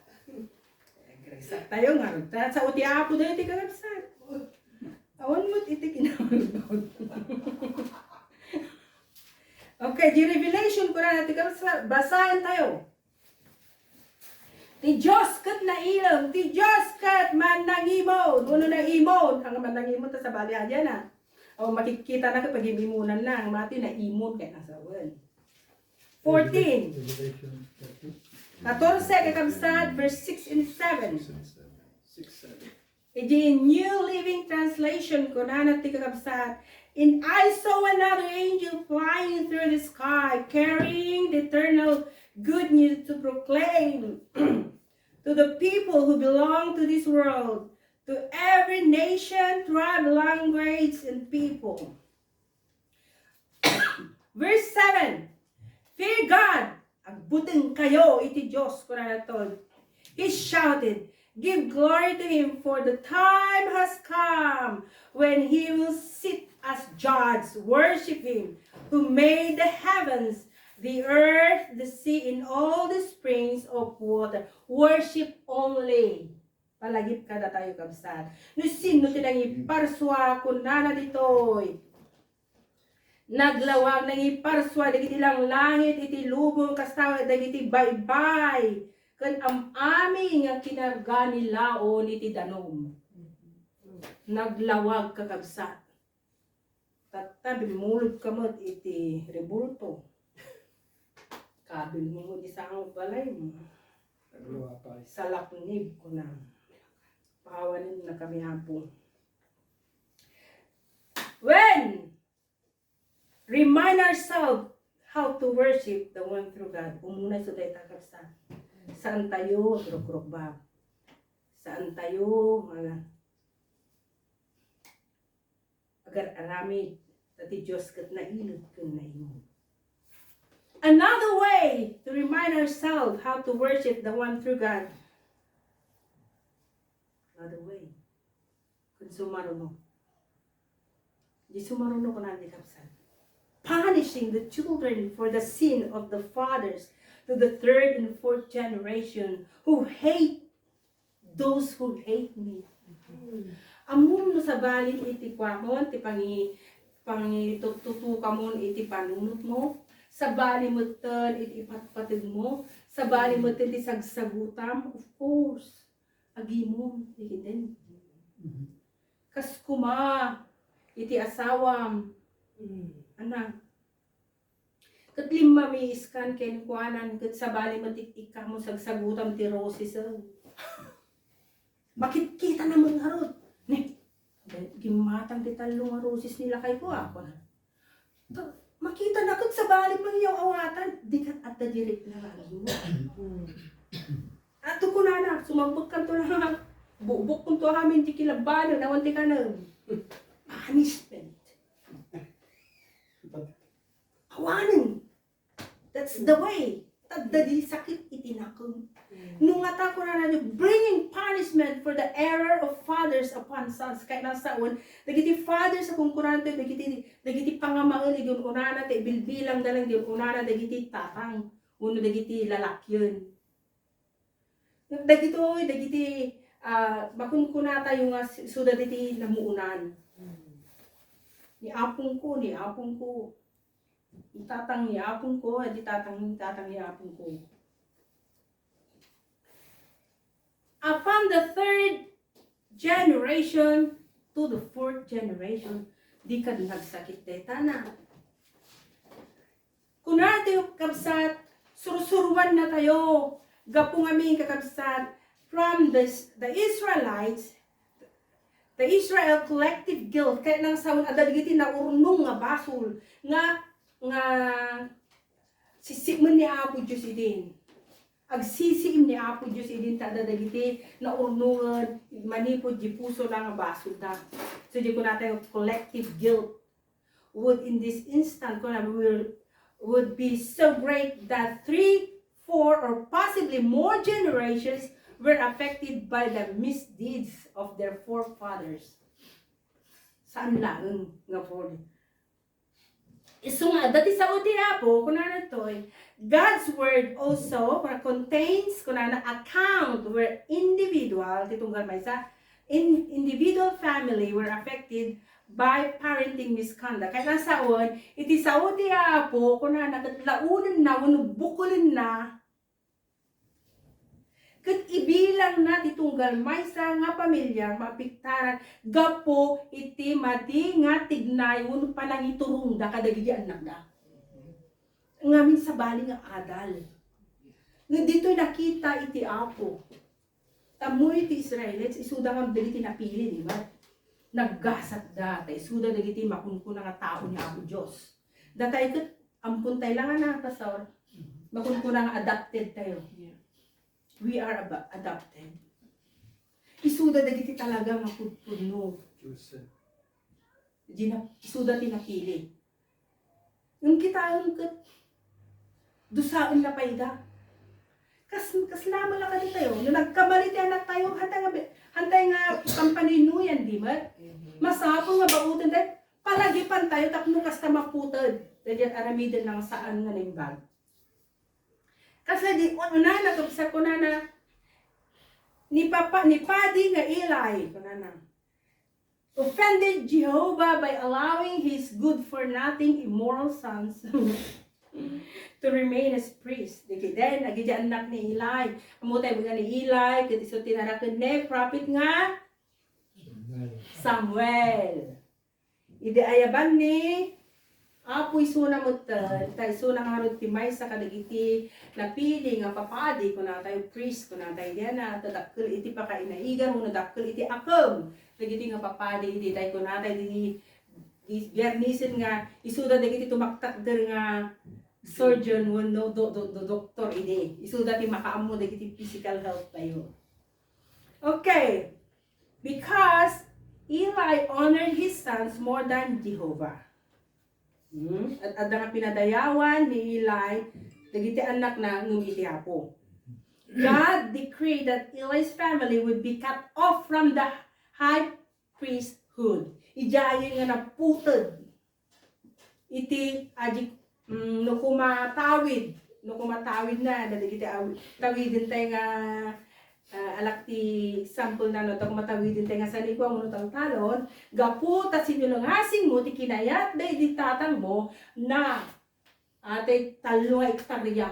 Nagresak tayo nga, ta-, sa uti apo dayo ti kakabsat. Awan mo iti kinamangkot. Okay, di Revelation, kunana ti kakabsat, basaen tayo. Ti Dios ket nailem, ti Dios ket mannangimon. Uno naimon, ang mannangimon ta sabali a diyan, ah. O, makikita na kapag imimunan na, ang mati naimon kay nasawen. Fourteen. Revelation thirteen. Katorse, kakabsat, verse six and seven. Six and seven. Six, seven. Iti New Living Translation, kunana ti kakabsat, "And I saw another angel flying through the sky, carrying the eternal good news to proclaim to the people who belong to this world, to every nation, tribe, language, and people." Verse seven, "Fear God, agbuteng kayo iti Dios," kunana ton. He shouted, "Give glory to Him, for the time has come when He will sit as judge. Worship Him who made the heavens, The earth, the sea, and all the springs of water. Worship only. Palagip kadatayo, kabsat. No sino ti nangiparsua, kunana ditoy. Naglawag, nangiparsua dagiti langlangit iti lubong, kasta dagiti baybay ken am-ami nga kinarga ni Laon iti danum. Naglawag, kakabsat. Tatta, bimmulod ka met iti rebulto. Kabil mo met di sango balay mo. Nagluwa pa. Salaknib ko na. Pawanen na kami, Apo. When remind ourselves how to worship the one true God. Umuna isu dayta, kabsat. Saan tayo agrukrukbab. Saan tayo, ah, agar-aramid, ta ti Dios ket nailed ken naimog. Another way to remind ourselves how to worship the one true God. Another way. Kun sumaruno. Di sumaruno ko na di kapsat. Punishing the children for the sin of the fathers to the third and fourth generation who hate those who hate me. Ammom no sabali iti kuamon, ti pangi-, pangituttutukamon iti panunotmo, sabali metten iti ipatpategmo, sabali metten ti sagsagutam, of course, agimom, ikiten. Kas kuma iti asawam, anak, ket limmamiiskan kenkuanan, ket sabali met ik-ikkamo sagsagutam ti roses, eh. Makitkita na met ngarud. Ne, gimmatang ti tallo nga roses ni lakayko, a, kuna. Ta-, makita na ket sabali pangiyaw-awatan, di ket adda direk nga agimo. Ato kunana, sumagbekkanto lang, bukbokkonto amin ti kilabbanen, awan ti kanem. Punishment. Awanen. That's the way. Tadda di sakit iti nakem. No ngata kunana, bringing punishment for the error of fathers upon sons. Kayatna sawen, dagiti fathers a kunkunana, dagiti, dagiti pangamaen, idi un-unana, ti bilbilangda lang, idi un-unana, dagiti tatang, wenno dagiti lalakien. Dagitoy, dagiti, ah, makunkunatayo nga s-, isuda diti namuonan. Ni apongko, ni apongko. Ni tatang ni apongko, di tatang, ni tatang ni apongko. Upon the third generation to the fourth generation, di kad nagsakit daytana. Kuna ti kabsat, sursuruan natayo, gapu ngamin, kakabsat, from the, the Israelites, the Israel collective guilt, kayatna sawen, adda dagiti naurnong nga basol, nga, nga sisimen ni Apo Dios idin. Agsisiim ni Apo Dios idin ta adda dagiti naurnongen manipud di pusona nga basolda. So, di kunatayo collective guilt. Would in this instant, kuna, will, would be so great that three, four, or possibly more generations were affected by the misdeeds of their forefathers. Saan laeng nga four? Isu nga, adda ti sao ti Apo, kunana ditoy, God's word also, kuna, contains, kunana, account where individual, ti tunggal maysa, in, individual family were affected by parenting misconduct. Kayatna sawen, iti sao ti Apo, kunana, ket laonenna wenno bukolenna, ket ibilangna ti tunggal maysa nga pamilia nga maapektaran gapu iti madi nga tignay wenno panangiturongda kadagiti annakda. Ngamin sabali nga adal. Ngem ditoy nakita iti Apo. Tammo iti Israelites, isuda nga dagiti napili, di ba? Naggasatda, ta isuda dagiti makunkuna nga tao ni Apo Dios. Datay ket, ampuntay lang a nakasar, makunkuna nga adopted tayo. Yeah. We are ab-, adopted. Isuda dagiti talaga nga pudpudno. Chosen. Di na, isuda ti napili. Ngem kitaem ket dusaenna pay ida. Kas, kasla man la kadatayo, no nagkamali ti anaktayo, hantay nga bi-, hantay nga pampanuynuyan, di met? Mhm. Masapul nga bauten tayo, palagipan tayo tapno kasta maputed. Daydiay aramiden nga saan nga naimbag. Kasla di, un-, unana, kabsa, kunana, ni papa, ni padi nga Eli, kunana, offended Jehovah by allowing his good-for-nothing immoral sons to remain as priest. Dagiti, then, dagiti annak ni Eli. Ammo tayo nga ni Eli, ket isu ti naraken ni prophet nga Samuel. Idi ayaban ni Apo isuna met, eh, ta isuna ngarud ti maysa kadagiti napili nga papadi, kunatayo priest, kunatayo diana, ta dakkel iti pakainaigan wenno dakkel iti akem dagiti nga papadi idi tay kunatayo di, di Biarnesen nga isuda dagiti tumaktakder nga surgeon wenno do, do, do, doktor idi. Isuda ti makaammo dagiti physical health tayo. Okay. Because Eli honored his sons more than Jehovah. Hmm? At adda nga pinadayawan ni Eli dagiti annakna ngem iti Apo. God decreed that Eli's family would be cut off from the high priesthood. Idiay nga naputed iti adik, mm, no kumatawid, no kumatawid na, dagiti awi-, tawiden tayo nga, ah, alak ti example na, no, ta kumatawiden tayo nga sanikua wenno taltalon, gapu ta sinulongasing mo ti kinayat daydi tatang mo na, ah, tay tallo nga ektarya.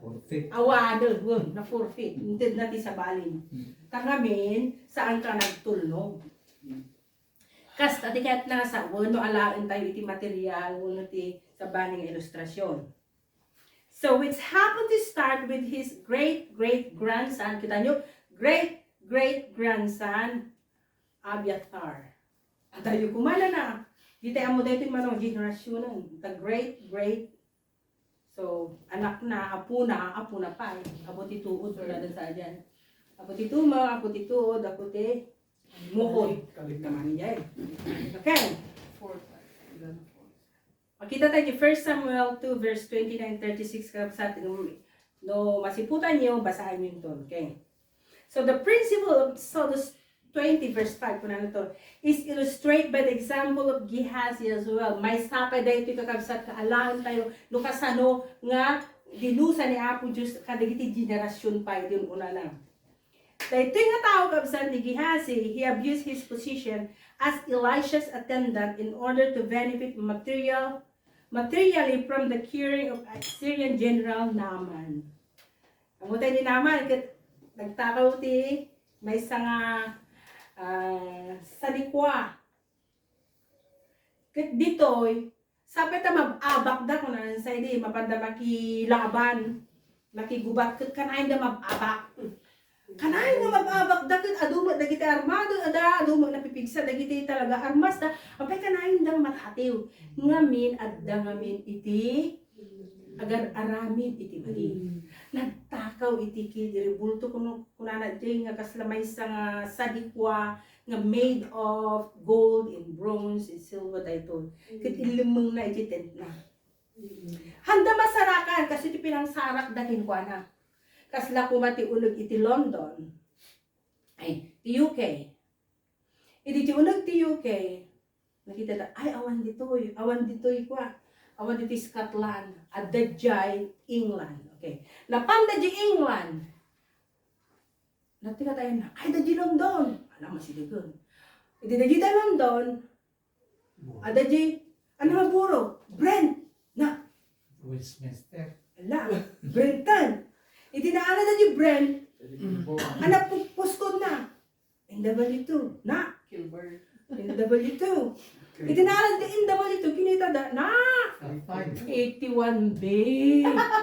Forfeit. Awanen, wen, na forfeit. Inted na ti sabalin. Hmm. Ta ngamin, saan ka nagtulnog. Kasta ti kayatna nga sawen no alaen tayo iti material wenno ti sabali nga ilustrasyon. So, which happened to start with his great-great-grandson. Kita nyo? Great-great-grandson, Abiathar. Adayo kumana na. Di tayo ammo daytoy mano generasyonna. The great-great So, anak na, apo na, apo na pay. Apo ti tuod, wala na sa dyan. Apo ti tuma, apo ti tuod, apo ti mukod. Kalit naman niya eh. Okay. Four, five. Ilan na four? Makita tayo ti First Samuel two verse twenty-nine, thirty-six, kabsat, no, no masiputan nyo, basaan nyo ito. Okay. So the principle of Exodus twenty verse five, kunana to, is illustrated by the example of Gehazi as well. Maysa pay daytoy, kakabsat, nga alaen tayo no kasano nga dinusa ni Apo Dios kadagiti generasyon pay diay unana. Daytoy nga tao, kabsat, ni Gehazi, he abused his position as Elisha's attendant in order to benefit material, materially from the curing of Assyrian General Naaman. Ammo tay ni Naaman, ket nagtakaw ti maysa nga, ah, sanikua. Ket ditoy, sapay ta mab-abakda, kunana say di, mapanda makilaban, makigubat, ket kanayon da mab-abak. Kanayon nga mab-abakda, ket adu met dagiti armado, ada, adu met napipigsa dagiti talaga armas da, apay kanayon da matatiw. Ngamin, adda ngamin iti agar-aramid iti bali. Mm. Nagtakaw iti kid, iti bulto, kuno, kunana diay nga kasla maysa nga sanikua nga made of gold and bronze and silver daytoy. Ket mm, inlemmengna iti tentna. Mm. Handa masarakan, kastoy ti pinangsarakda kenkuana. Kasla koma ti uneg iti London. Ay, ti U K. Idi ti uneg ti U K, nakita da, "Ay, awan ditoy, awan ditoy," kua. "Awan ditoy Scotland, adda diay England." Okay. Napanda diay England. Nagtingatayan na, "Ay, adda diay London." Ala, masidegen. Idi adda diay London, adda diay, ano nga buro? Brent. Na. Westminster. Ala, Brenton. Idi naanad diay Brent, mm, anak pu-, puskod na. N W two. Na. Kilburn. N W two. Idi naanad diay N W two, kinita da, na. Five. Eighty-one B.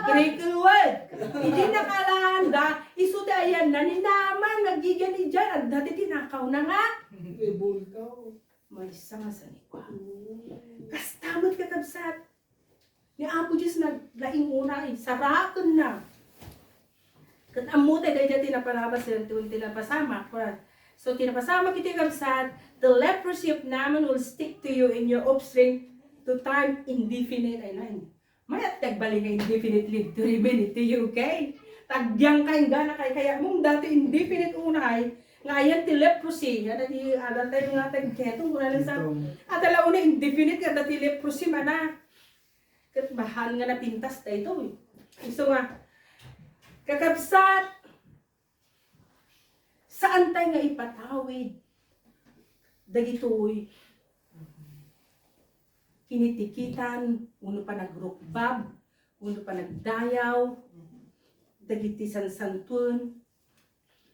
Cricklewood. Idi nakalanda, isu ti ayan na ni Naaman, naggigian idiay, adda ti tinakaw na nga. Ibulto. Maysa nga sanikua. Mm. Kasta met, kakabsat. Ni Apo Dios naglaing unay, sarakenna. Ket ammo tay daydiay ti napalabas, ti, ti napasamak. So, ti napasamak iti kabsat, "The leprosy of Naaman will stick to you and your offspring to time indefinite." Ay, nay. Mayat ti agbali nga indefinite leave to remain iti U K. Tagdiang ka inggana kay kaya mong dati indefinite unay, nga ayan ti leprosy, nga dati, adda tayo nga tagketong, wala lang sa, adda la unay indefinite nga dati leprosy, mana. Ket mahan nga napintas daytoy. Isu nga, Kakabsat, saantay nga ipatawid dagitoy kinitikitan, wenno panagrukbab, wenno panagdayaw, dagiti sansantoen,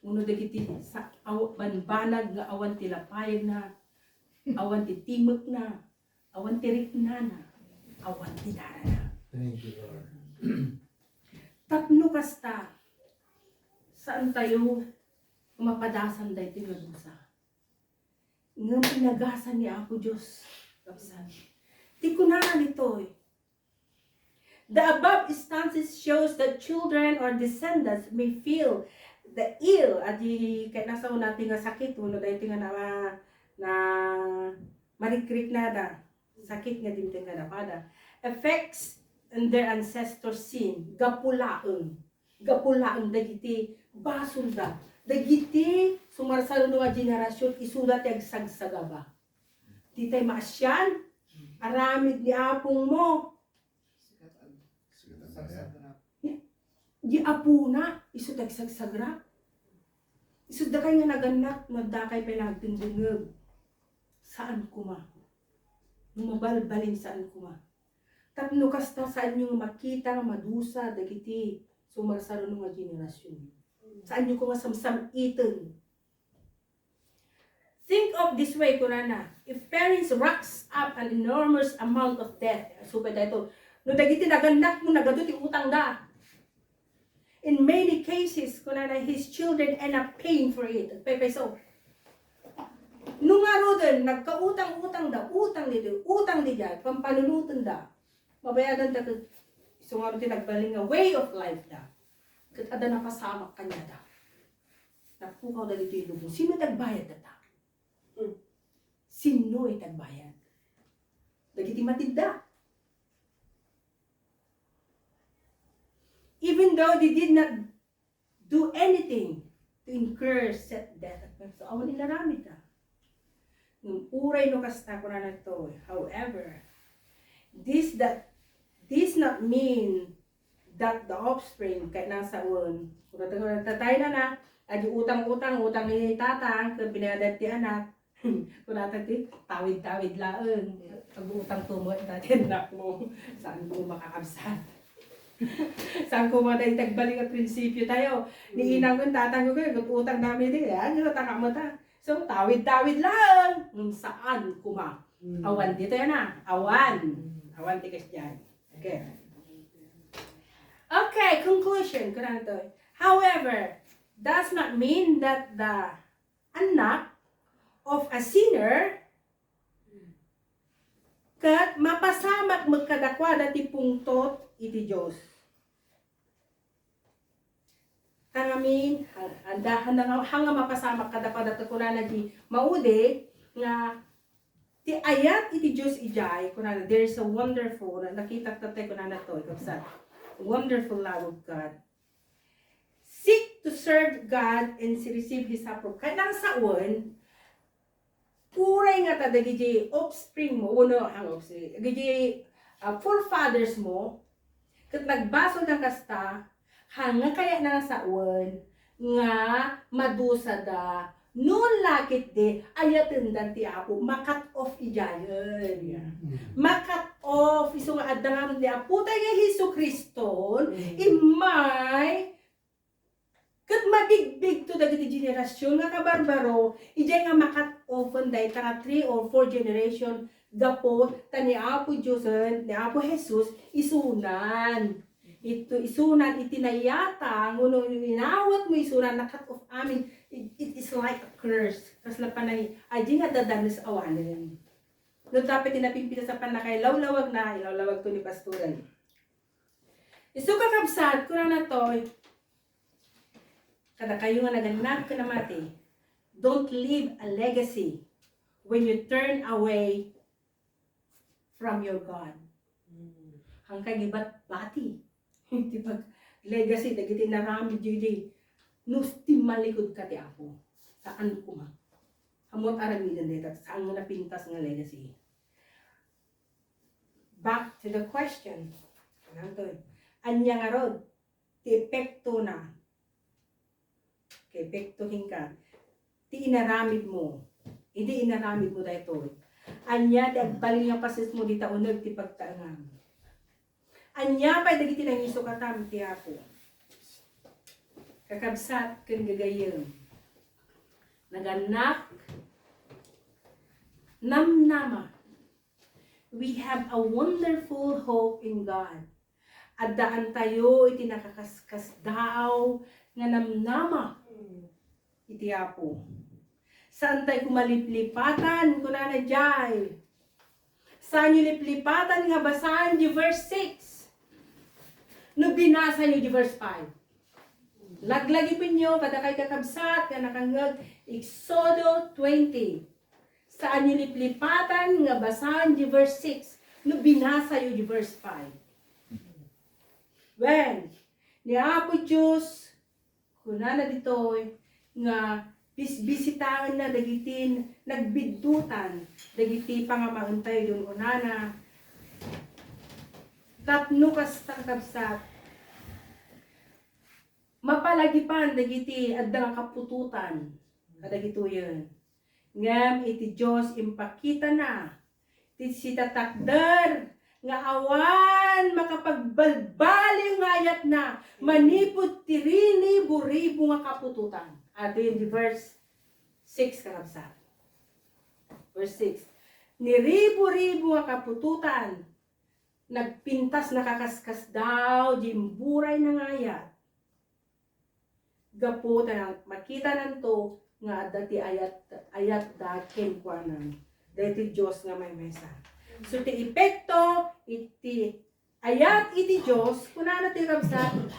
wenno dagiti sa-, aw-, banbanag nga awan ti lapayagna, awan ti timekna, awan ti riknana, awan ti darana. Thank you, Lord. Tapno kasta, saantayo nga mapadasan daytoy nga dusa. Ngem inagasan ni Apo Dios, kabsat. Ti kunana ditoy, "The above instances shows that children or descendants may feel the ill," adi, kayatna sa una ti nga sakit, wenno daytoy nga na, na marikriknada, sakit nga dimteng kadakuada, effects in their ancestors' sin, gapu laeng, gapu laeng dagiti basolda, dagiti sumarsaruno nga generacion, isuda ti agsagsagaba. Ditay maasian, aramid ni apongmo. Di apona, isu ti agsagsagrap. Isu dakay nga nagannak, no dakay pay nagdengdengngeg. Saan koma. No mabalbalin, saan koma. Tapno kasta, saanyo nga makita nga madusa dagiti sumarsaruno nga generacion. Saanyo koma samsam-iten. Think of this way, kunana, if parents racks up an enormous amount of debt, supay dayto, no dagiti nagannakmo, nagadu ti utangda. In many cases, kunana, his children end up paying for it. Agpaypayso. No ngaruden, nagkautang-utangda, utang ditoy, utang didiay, pampanunotenda. Mabayadanda ket isu ngarud ti nagbalin nga way of life da. Ket adda napasamak kaniada. Napukawda ditoy lubong. Sino ti agbayad dayta? Hmm. Sino ti agbayad? Dagiti matidda. Even though they did not do anything to incur such debt. So, awan inaramidda. Ngem uray no kasta, kunana ditoy, however, this that, this not mean that the offspring, kayatna sawen, kunana, tatay na na, adi utang-utang, utang ni tatang, ken pinayadat ti anak, kunana ti, tawid-tawid laeng. Pag-utang tumot dati anak mo. Saan ko makakabsat? Saan ko mata itagbaling a prinsipyo tayo? Ni inang ko, tatang ko, kaya utang namin din. Yan, yung utang mo ta. So, tawid-tawid lang. Ngem saan koma. Mm. Awan dito yan, ah. Awan. Mm. Awan ti kasdiay. Okay. Okay, conclusion. Kunana to. However, does not mean that the anak of a sinner, ket mapasamak met kadakuada ti pungtot iti Dios. Ngamin, ha-, handa, handa nga, handa nga mapasamak kadakuada, ta kunana di maudi nga ti ayat iti Dios idiay, kunana, "There's a wonderful," nakitak tatay kunana to, ikabsat, "wonderful love of God. Seek to serve God and receive His approval." Kayatna sawen, uray nga ta dagiti offspring mo, wenno, ang offspring, dagiti, ah, forefathers mo, ket nagbasol nga kasta, ha, nga kayatna nga sawen nga madusada, no la ketdi ayatenda ti Apo, ma-cut off idiayen. Mm. Ma-cut off, isu nga adda ngarud ni Apo tayo nga Jesu-Cristo, mm, immay Ket mabigbigto dagiti generasion nga kabarbaro, idiay nga ma-cut off-en dayta nga three or four generation gapu ta ni Apo Diosen, ni Apo Jesus, isunan. Ito, isunan iti nayatang, wenno inawatmo isunan, na-cut off amin. It, it is like a curse. Kasla panay, adi nga dadanes awanen. No tapno ti napinpitas a pannakailawlawagna, ilawlawagto ni pastoren. Isu, kakabsat, kunana toy, kadakayo nga nagannak ken namati, don't leave a legacy when you turn away from your God. Hangkay gibat bati ti pag-legacy dagiti naramid idi no ti malikudka ti Apo. Saan koma. Ammot aramiden dayta, saan nga napintas nga legacy. Back to the question. Ania ngarud? ti epektona. Ti epekto kenka. Ti inaramidmo. Idi inaramidmo daytoy, ania ti agbalin nga pasesmo dita uneg ti pagtaengam? Ania pay dagiti nangisukatam ti Apo? Kakabsat ken gagayyem, nagannak, namnama. We have a wonderful hope in God. Addaantayo iti nakaskasdaaw nga namnama iti Apo. Saantayo koma liplipatan, kunana diay. Saanyo liplipatan nga basaen di verse six no binasayo di verse five. Laglagipenyo kadakay kakabsat nga nakangngeg, Exodo twenty. Saanyo liplipatan nga basaen di verse six no binasayo di verse five. Wen, ni Apo Dios, kunana ditoy nga bisbisitaenna dagiti nagbiddutan dagiti pangamaentayo idi un-unana. Tapno kasta, kakabsat, mapalagipan dagiti adda nga kaputotan kadagitoyen. Ngem iti Dios, impakitana ti sitatakder nga awan makapagbalbaliw nga ayatna manipud ti rinibo-ribo nga kaputotan. Adtoy di verse six, kakabsat. Verse six, "Niribo-ribo nga kaputotan, nagpintas, nakaskasdaaw di imburayna nga ayat." Gapu ta makitananto nga adda ti ayat, ayatda kenkuana daytoy Dios nga maymaysa. So, ti epekto iti ayat iti Dios, kunana ti kabsat,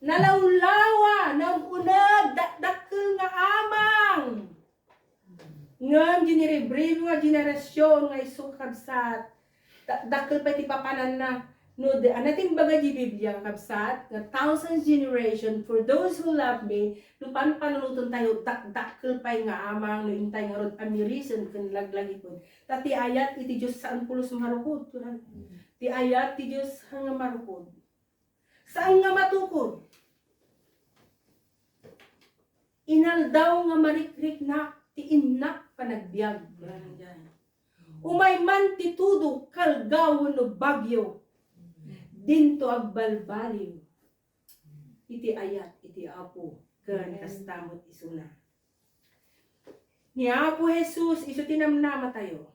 nalawlawa, naun-uneg, dakdakkel nga amang. Ngem di niribribo nga generasion nga isu, kakabsat, da-, dakkel pay ti papananna. No, di, ania ti imbaga di Biblia, kakabsat, nga thousand generation for those who love me, no panpanunotentayo, dakdakkel pay nga amang no intay ngarud a mirisen ken laglagipen. Ta ti ayat iti Dios saan pulos marukod, kunan. Ti ayat ti Dios saan nga marukod. Saan nga matukod. Inaldaw nga marikriknak ti innak panagbiag. Umay man ti tudo, kalga wenno bagyo, dinto agbalbaliw iti ayat iti Apo ken kasta met isuna. Ni Apo Jesus isu ti namnamatayo.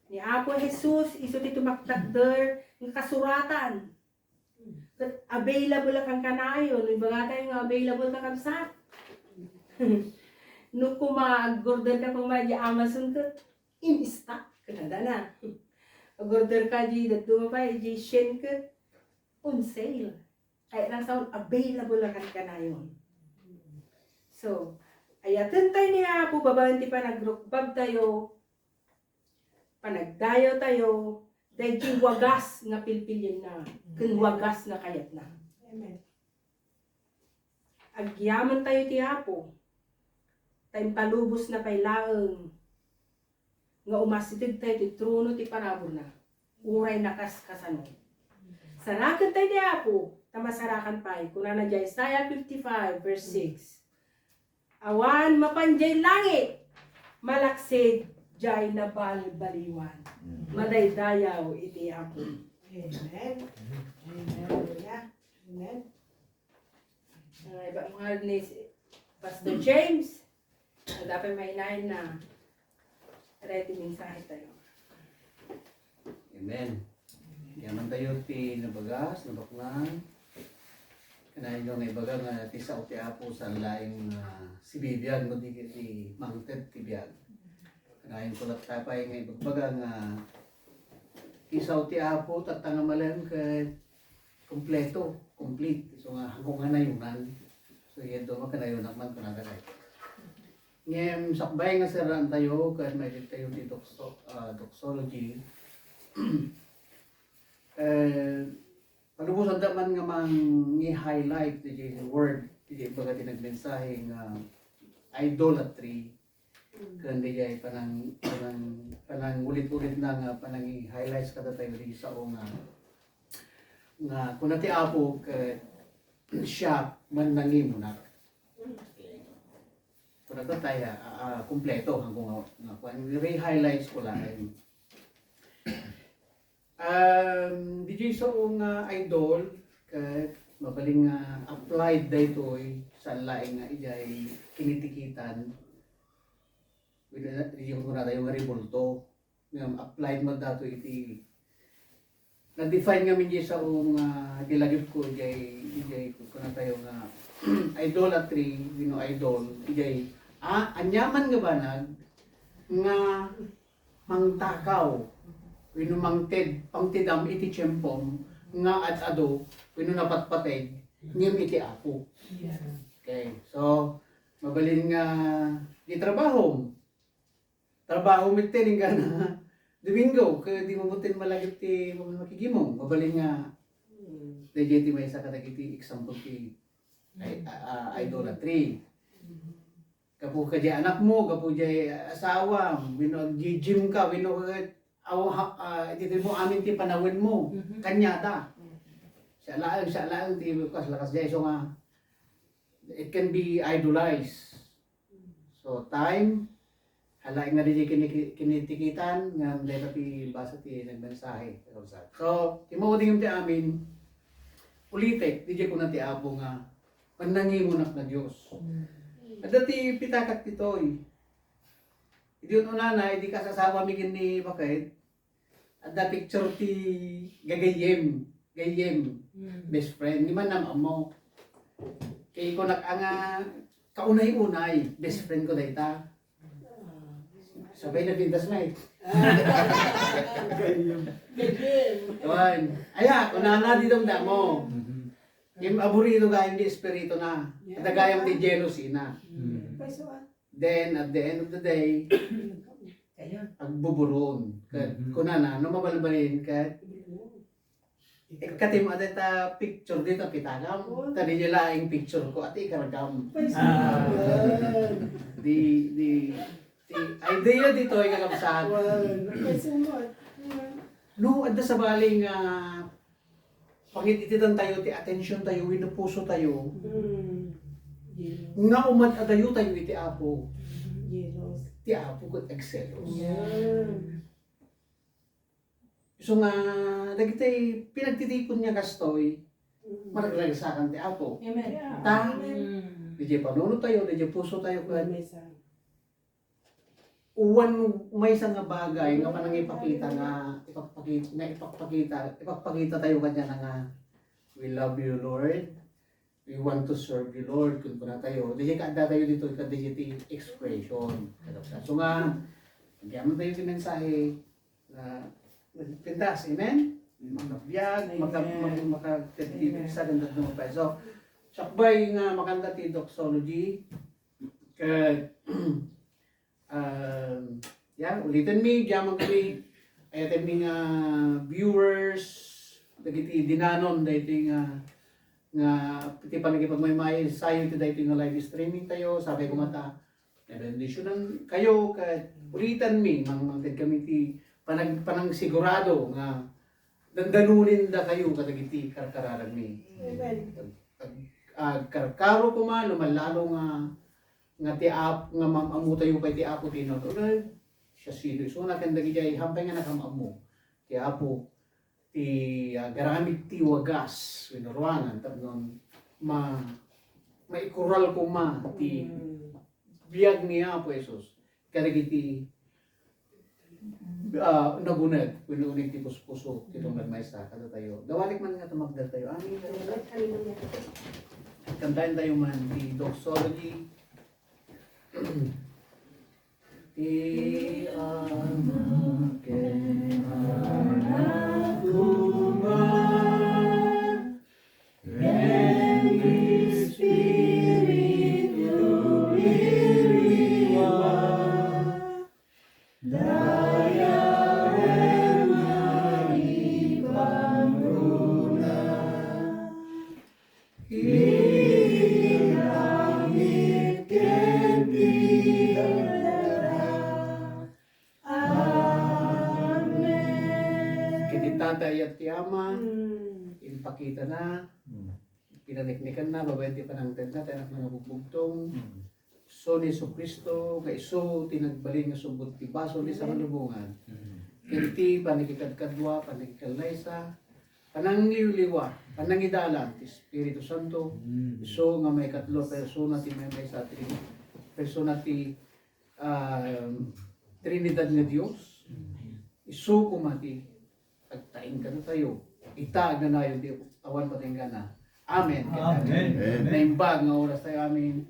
Ni Apo Jesus isu ti tumaktakder nga kasuratan. Ket available a kankanayon, no ibagatayo nga available, kakabsat. No koma, ag-order ka koma di Amazon ket in stock, ket adda na. Ag-order ka di dadduma pay, di Shein ket on sale. Kayatna nga sawen, available a kankanayon. So, ayatentayo ni Apo babaen ti panagrukbabtayo, panagdayawtayo, daydi wagas nga pilpilienna, ken wagas nga kayatna. Amen. Agyamentayo ti Apo, ta impalubosna pay laeng nga umasidegtayo ti trono ti paraburna, uray nakaskasano. Sarakentayo ti Apo, ta masarakan pay, kunana diay Isaiah fifty-five, verse six. Awan mapan diay langit, malaksid diay nabalbaliwan. Madaydayaw iti Apo. Amen. Amen. Hallelujah. Amen. Ay, ba, mga ni si Pastor James, ang dapat mainahin na. Ready, mensahetayo. Amen. Agyamantayo ti nabagas, nabaknang. Kanayon nga ibaga nga ti sao ti Apo saan laeng nga sibibiag no di ket mangted ti biag. Kanayon ko latta pay nga ibagbaga nga ti sao ti Apo tatta nga malem ket kompleto, complete. So nga, haanko nga nayonan. So, yadda makanayonak man kunada kay. Ngem sakbay nga serrentayo ket mailittayo ti doxo-, ah, doxology. Eh, palubosan da man nga mangi-highlight ti word, ti ibaga ti nagmensahe nga idolatry. Ken diay panang, panang, panangulit-ulit na nga panangi-highlights kadatayo di sao nga, nga kuna ti Apo ket siak, mannangimunak. Kunata tayo, ah, ah, kumpleto, hangko nga, nga, kuan, re-highlights ko laeng. Um, diay sao nga idol, ket mabalin nga applied daytoy, saan laeng nga idiay kinitikitan. Diay kunatayo nga rebulto. Ngem applied met daytoy iti, na-define ngamin diay sao nga, ah, iti lagipko, idiay, idiay kunatayo nga idolatry, wenno idol, idiay, ah, aniaman nga banag nga mangtakaw, wenno mangted-, pangtedam iti tiempom nga ad-adu, wenno napatpateg, ngem iti Apo. Yes. Okay, so, mabalin nga di trabahom, trabaho met ti inggana Domingo, ket dimo met malagip ti makigimong. Mabalin nga, mm, daydiay ti maysa kadagiti example ti ay, a, a, idolatry. Mm. Gapu kadiay anakmo, gapu diay asawam, wenno ag-gym ka, wenno ket, aw, ha, ah, iti mo amin ti panawenmo, mhm, kaniada. Mhm. Siak laeng, siak laeng ti kas, lakas diay, so nga, it can be idolized. So, time, hala, nga diay kini-, kinitikitan, nga dayta ti basa ti nagmensahe, kakabsat. So, ti maudingem ti amin, ulitek, diay kuna ti Apo nga, "Mannangimunak nga Dios." Mm. Adda ti pitakak ditoy. Idi un-unana, idi kas-asawami ken ni baket, adda picture ti gagayyem, gayyem, mm, best friend. Di man nam-ammo. Kay kunak a nga kaunay-unay, best friend ko dayta. Sabay napintas na eh. Gayyem. Gayyem. Kuan. Aya, kunana di damdamo. Mhm. Yung aburrido gayam di espiritu na. Yeah. Adda gayam di jealousy na. Mm. Paiso, ah. Then, at the end of the day, agbuburon. Ket, mhm, kunana, no mabalbalin, ket, eh, katim, adda ta picture dita, pitakam. Oh. Ta diay laeng picture ko, ati ikargam. Paiso. Ah. Di, di, di, idea ditoy, kakabsat. Well, paiso mo, ah. No, adda sabali nga pangit-itidantayo ti atensiontayo wenno pusotayo, mm, yes, nga umad-adayotayo iti Apo. Yes. Ti Apo ket agselos. Yeah. Isu nga, dagiti pinagtitipon nga kastoy, mm, maragragsakan ti Apo. Amen. Ta, amen, diay panunotayo, diay pusotayo, ket, amen, awan maysa nga bagay nga panangipakita nga ipagpakit-, nga ipagpakita, ipagpakitatayo kaniana nga, "We love you, Lord. We want to serve you, Lord," kunkunatayo. Diay kaaddatayo ditoy, ket diay ti expression. So nga, agyamantayo ti mensahe, nga pintas, amen? Makabiag, maka-, amen, maka-, maka-, amen, sa ganda ng mga so, sakbay nga makanda ti doxology, ket, um, yeah, ulitin mi, diay man kami, ayaten mi nga viewers, dagiti dinanon, dagiti nga, nga ti panagipagmaymaysayo ti daytoy nga live streaming tayo, sabi ko mata, nabendisionan kayo, ket ulitan mi, mang-, mangted kami ti panag-, panangsigurado nga dandanunin da kayo kadagiti karkararag mi. Amen. Ag-, agkarkaro koma, lumallalo nga, nga ti Ap-, nga mam-ammo tayo pay ti Apo ti inunay. Siasino isuna ken dagiti ay hampay nga nakam-ammo ti Apo ti, ah, garamid ti wagas wenno ruangan tapno ma-, maikural koma ti, mm, biag ni Apo Jesus kadagiti, ah, naguneg wenno uneg ti puspuso ti tunggal maysa kadatayo. Dawalik man nga tumagder tayo. Amen. Hallelujah. Kantaen tayo man ti doxology. Ti Ama ken Anak koma, ken ti Espiritu ti liwliwa, dayawen nga ipangruna. Iti langit ken ti daga. Amen. Ket ti Tatay a ti Ama, mm, impakitana, mm, Pinaniknikanna babaen ti panangtedna ti Anak nga Bugbugtong, so ni Jesu-Cristo, nga isu ti nagbalin nga subbot ti basol ti salubongan. Ken ti panagikadkadua, panagikallaysa, panangliwliwa, panangidalan ti Espiritu Santo, isu nga maikatlo a persona ti maymaysa a Trin-, persona ti, ah, Trinidad nga Dios. Isu koma ti agtaeng kadatayo. Ita, agnanayon ti awan patinggana. Amen. Amen. Amen. Naimbag nga oras tayo, amin.